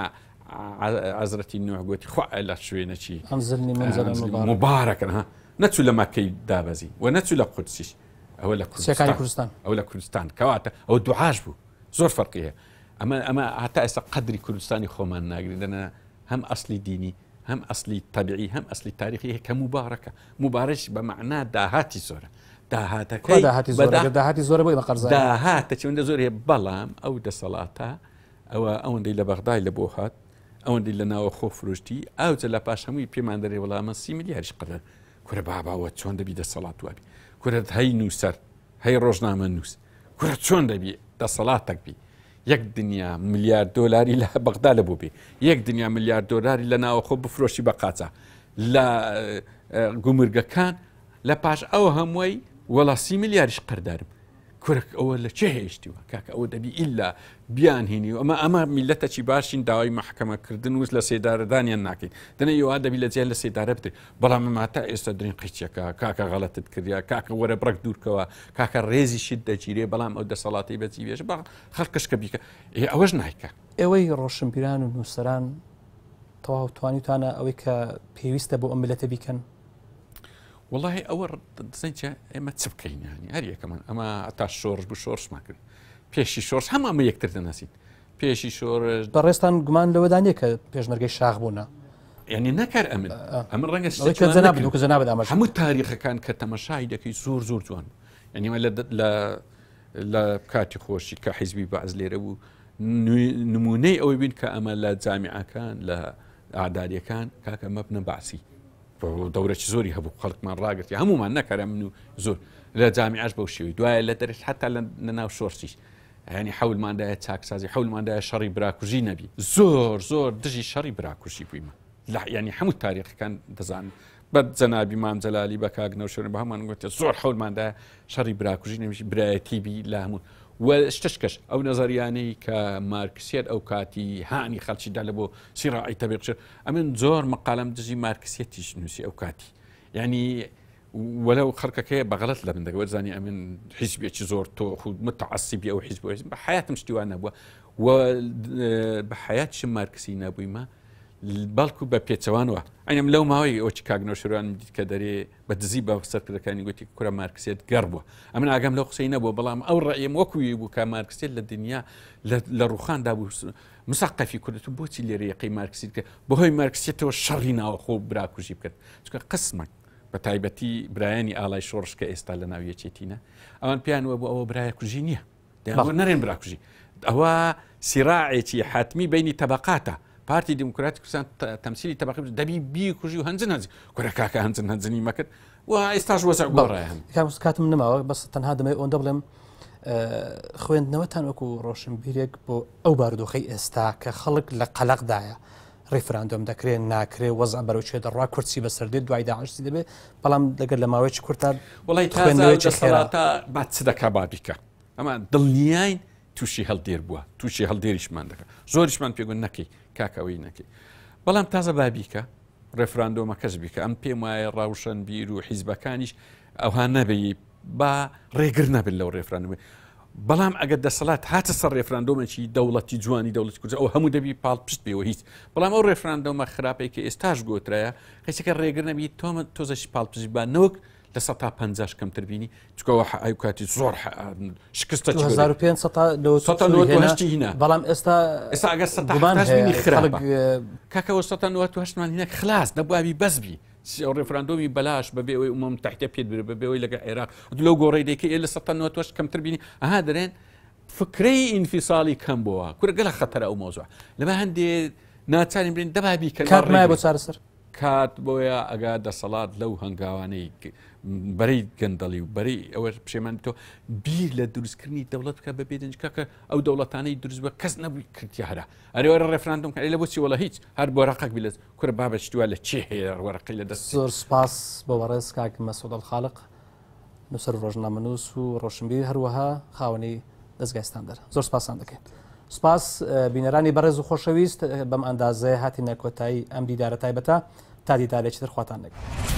عەزرەتی نوح گوتی خوا لە شوێنەکی ئەنزلنی منزلا مبارک مبارەکەن ها نەچوو لە مەکەی دابەزی و نەچوو لە قودسیش ئەوە لە کوردستان کوردستان ئەو لە کوردستان کەواتە ئەو دوعاش بوو زۆر فەرقی هەیە ئەمە ئەمە هەتا ئێستا قەدری کوردستانی خۆمان ناگرین دەنا هەم ئەسلی دینی هەم ئەسلی تەبیعی هەم ئەسلی تاریخی هەیە کە موبارەکە موبارەش بە مەعنا داهاتی زۆرە داهاتەکەی داهاتی زۆرە داهاتی زۆرە بۆی بە قەرزار داهاتە چەندە زۆر هەیە بەڵام ئەو دەسەڵاتە ئەوە ئەوەندەی لە بەغدای لە بۆ هات ئەوەندەی لە ناوە خۆ فرۆشتی ئاوجە لە پاش هەمووی پێمان دەرێ وەڵا من 30 ملیاریش قەرەر کورە باباوە چۆن دەبی دەسەڵات وابی کورە هەی نووسەر هەی ڕۆژنامە نووس کورە چۆن دەبی دەسەڵاتەک بی یەک دنیا ملیار دۆلاری لە بەغدا لە بۆ بێ یەک دنیا ملیار دۆلاری لە ناوەخۆ بفرۆشی بە قاچا لە گومرگەکان لە پاش ئەو هەمووی وەڵا سی ملیاریش قەردارم کورک ئەوە لە چێ هێشتیوە کاکە ئەوە دەبی ئیلا بیان هینی و ئەمە ئەمە میلەتەکی باشین داوای محکەمەکردن وز لە سێدارەدانیان ناکەین دەنە ئیوا دەبی لە جیان لە سێدارە بدرێت بەڵام ئەمە تا ئێستا درین قیچەکە کاکە غەڵەتت کردیا کاکە وەرە بڕک دوورکەوە کاکە ڕێزی شت دەگیرێ بەڵام ئەو دەسەڵاتی بەجی بێژ بە خەڵکش کە بیکە ئێ ئەوەش نایکە. ئێوەی ڕۆشنبیران و نووسەران تەواو توانیوتانە ئەوەی کە پێویستە بۆ ئەم میللەتە بیکەن؟ وەڵاهی ئەوە دەزانین چیە ئێمە چ بکەین یانی هەر یەکەمان ئەمە هەتا شۆڕش بوو شۆڕشمان کرد پێشی شۆڕش هەموو ئەمە یەکتر دەناسین پێشی شۆڕش بەڕێزتان گومان لەوەدا نییە کە پێشمەرگەی شاخ بوونە؟ یعنی نەکار ئەمن ئەمن ڕەنگە جەنابت ئاماژە هەموو تاریخەکان کە تەمەشای دەکەی زۆر زۆر جوان یعنی لە لە لە کاتی خۆشی کە حیزبی بەعس لێرە بوو نمونەی ئەوەی بین کە ئەمە لە جامیعەکان لە ئاداریەکان کاکە مەبنە بەعسی دەورەی زۆری هەبوو خەڵکمان ڕاگرتی هەمومان نەکەرە من و زۆر لە جامیعش بەو شێوی دوایە لە دەرش حتا لە ناو شۆرسیش ینی حولماندایە چاکسازی حولماندایە شەڕی براکوژی نەبی زۆر زۆر دژی شەڕی براکوژی بوویمە لە ینی هەموو تاریخەکان دەزانن بە جەنابی مام جەلالی بە کاک نەوشێن بە هەمان گوتە زۆر حولماندا شەڕی براکوژی نەمیش برایەتی بی لە هەموو و شتش کەش ئەو نەزەریانەی کە مارکسیەت ئەو کاتی هانی خەڵکی دا لە بۆ سیڕاعی تەبیق ئەمن زۆر مقالەم دژی مارکسیەتیش نووسی ئەو کاتی یعنی وەلو خەڵکەکەی بە غەڵەت لە من دەگەوە زانی ئەمن حیزبێکی زۆر تۆ خود متعصبی ئەو حیزب بە حیاتم شتیوان نەبووە و بە حیاتشم مارکسی نەبوویمە بەڵکو بە پێچەوانەوە ئەم لەو ماوەی ئەوچ کاک نەوشیروان دیت کە دەرێ بە دزی بە سەرکردەکانی گوتی کورە مارکسێت گەڕ بووە ئەمن ئاگام لەو قسەی نەبووە بەڵام ئەو ڕەئیم وەکوی بوو کە مارکسێت لە دنیا لە ڕوخاندا بوو مسەقەفی کوردت و بۆچی لێرە یەقەی مارکسیت کرد بەهۆی مارکسیەتەوە شەڕی ناوەخۆ براکوژی بکرد چونکە قسمەک بە تایبەتی برایانی ئاڵای شۆڕش کە ئێستا لە ناو یەکێتینە ئەوان پێیان وە بۆ ئەوە برایە کوژی نییە دەیان نەرێن براکوژی ئەوە سیراعێکی حتمی بینی تەبقاتە پارتی دیموکراتی کوردستان تەمسیلی تەبقی دەبی بیکوژی و هەنجن هەنج کورە کاکە هەنجن هەنجنی مەکرد. و ئێستاش وەزع گۆڕایە هەم. کاک مستەفا کاتم نەماوە بەس تەنها دەمەوێت ئەوەندە بڵێم خوێندنەوەتان وەکو ڕۆشنبیرێک بۆ ئەو بارودۆخەی ئێستا کە خەڵک لە قەلەقدایە ڕیفراندۆم دەکرێت ناکرێ وەزع بەرەو کوێ دەڕوا کورد چی بەسەر دێت دوای داعش چی دەبێت بەڵام لەگەر لە ماوەیەکی کورتا وڵی خوێندنەوەیەکی خێرا تا با چ دەکا با بیکا ئەمە دڵنیاین تووشی هەڵدێر بووە تووشی هەڵدێریشمان دەکە زۆریشمان پێگوت نەکەی کاکەوەی نەکەی بەڵام تازە بابیکە ڕێفراندۆمەکەش بیکە ئەم پێم وایە ڕاوشەن بیر و حیزبەکانیش ئەوها نەبی با ڕێگر نەبن لەو ڕێفراندۆمە بەڵام ئەگەر دەسەڵات هاتە سەر ڕێفراندۆمێکی دەوڵەتی جوانی دەوڵەتی کوردستان ئەو هەموو دەبی پاڵ پشت بێەوە هیچ بەڵام ئەو ڕێفراندۆمە خراپەی کە ئێستاش گۆترایە قەیسەکە ڕێگر نەبی تۆمە تۆزەشی پاڵ پشت با نەوەک لە سە پەنجاش کەمتر بینی چکەوە ئەو کاتی زۆر شکستە 2500 هینا بەڵام ئێستا ئێستا ئەگەر سە بینی خراپە کاکەوە 98مان هینە خلاص دەبوابی بەس بی ئەو ڕێفراندۆمی بەلاش بەبێ ئەوەی ئومەم تحتە پێت برێ بەبێ ئەوەی لەگە عێراق لەو گۆڕی دەکەی لە 98 کەمتر بینی ئەها دەرێن فکرەی ئینفیساڵی کەم بووە کورە گەلە خەتەرە ئەو مۆزوع لەبە هەندێ ناچارین برین دەبا بیکەن کات مایە بۆ چارەسەر کات بۆیە ئەگا دەسەڵات لەو هەنگاوانەی بەرەی گەندەڵی و بەرەی ئەوە پشێمان تۆ بیر لە دروستکردنی دەوڵەت بکە بە بێدەنج کاکە ئەو دەوڵەتانەی دروست بە کەس نەبووی کردی هەرا ئەرێ وەرە ڕێفراندۆم کە لە بۆچی وەڵا هیچ هەر بۆرەقەک بی لە کورە بابە شتوا لە چێ هەیە وەرەقەی لە دەست زۆر سپاس بۆ بەڕێز کاک مەسعود الخالق نووسەر و ڕۆژنامەنووس و ڕۆشنبیر هەروەها خاوەنی دەزگای ستاندەر زۆر سپاسان دەکەین سپاس بینەرانی بەڕێز و خۆشەویست بەم ئەندازەیە هاتینە کۆتایی ئەم دیدارە تایبەتە تا دیدارێکی تر خواتان لەگەڵ.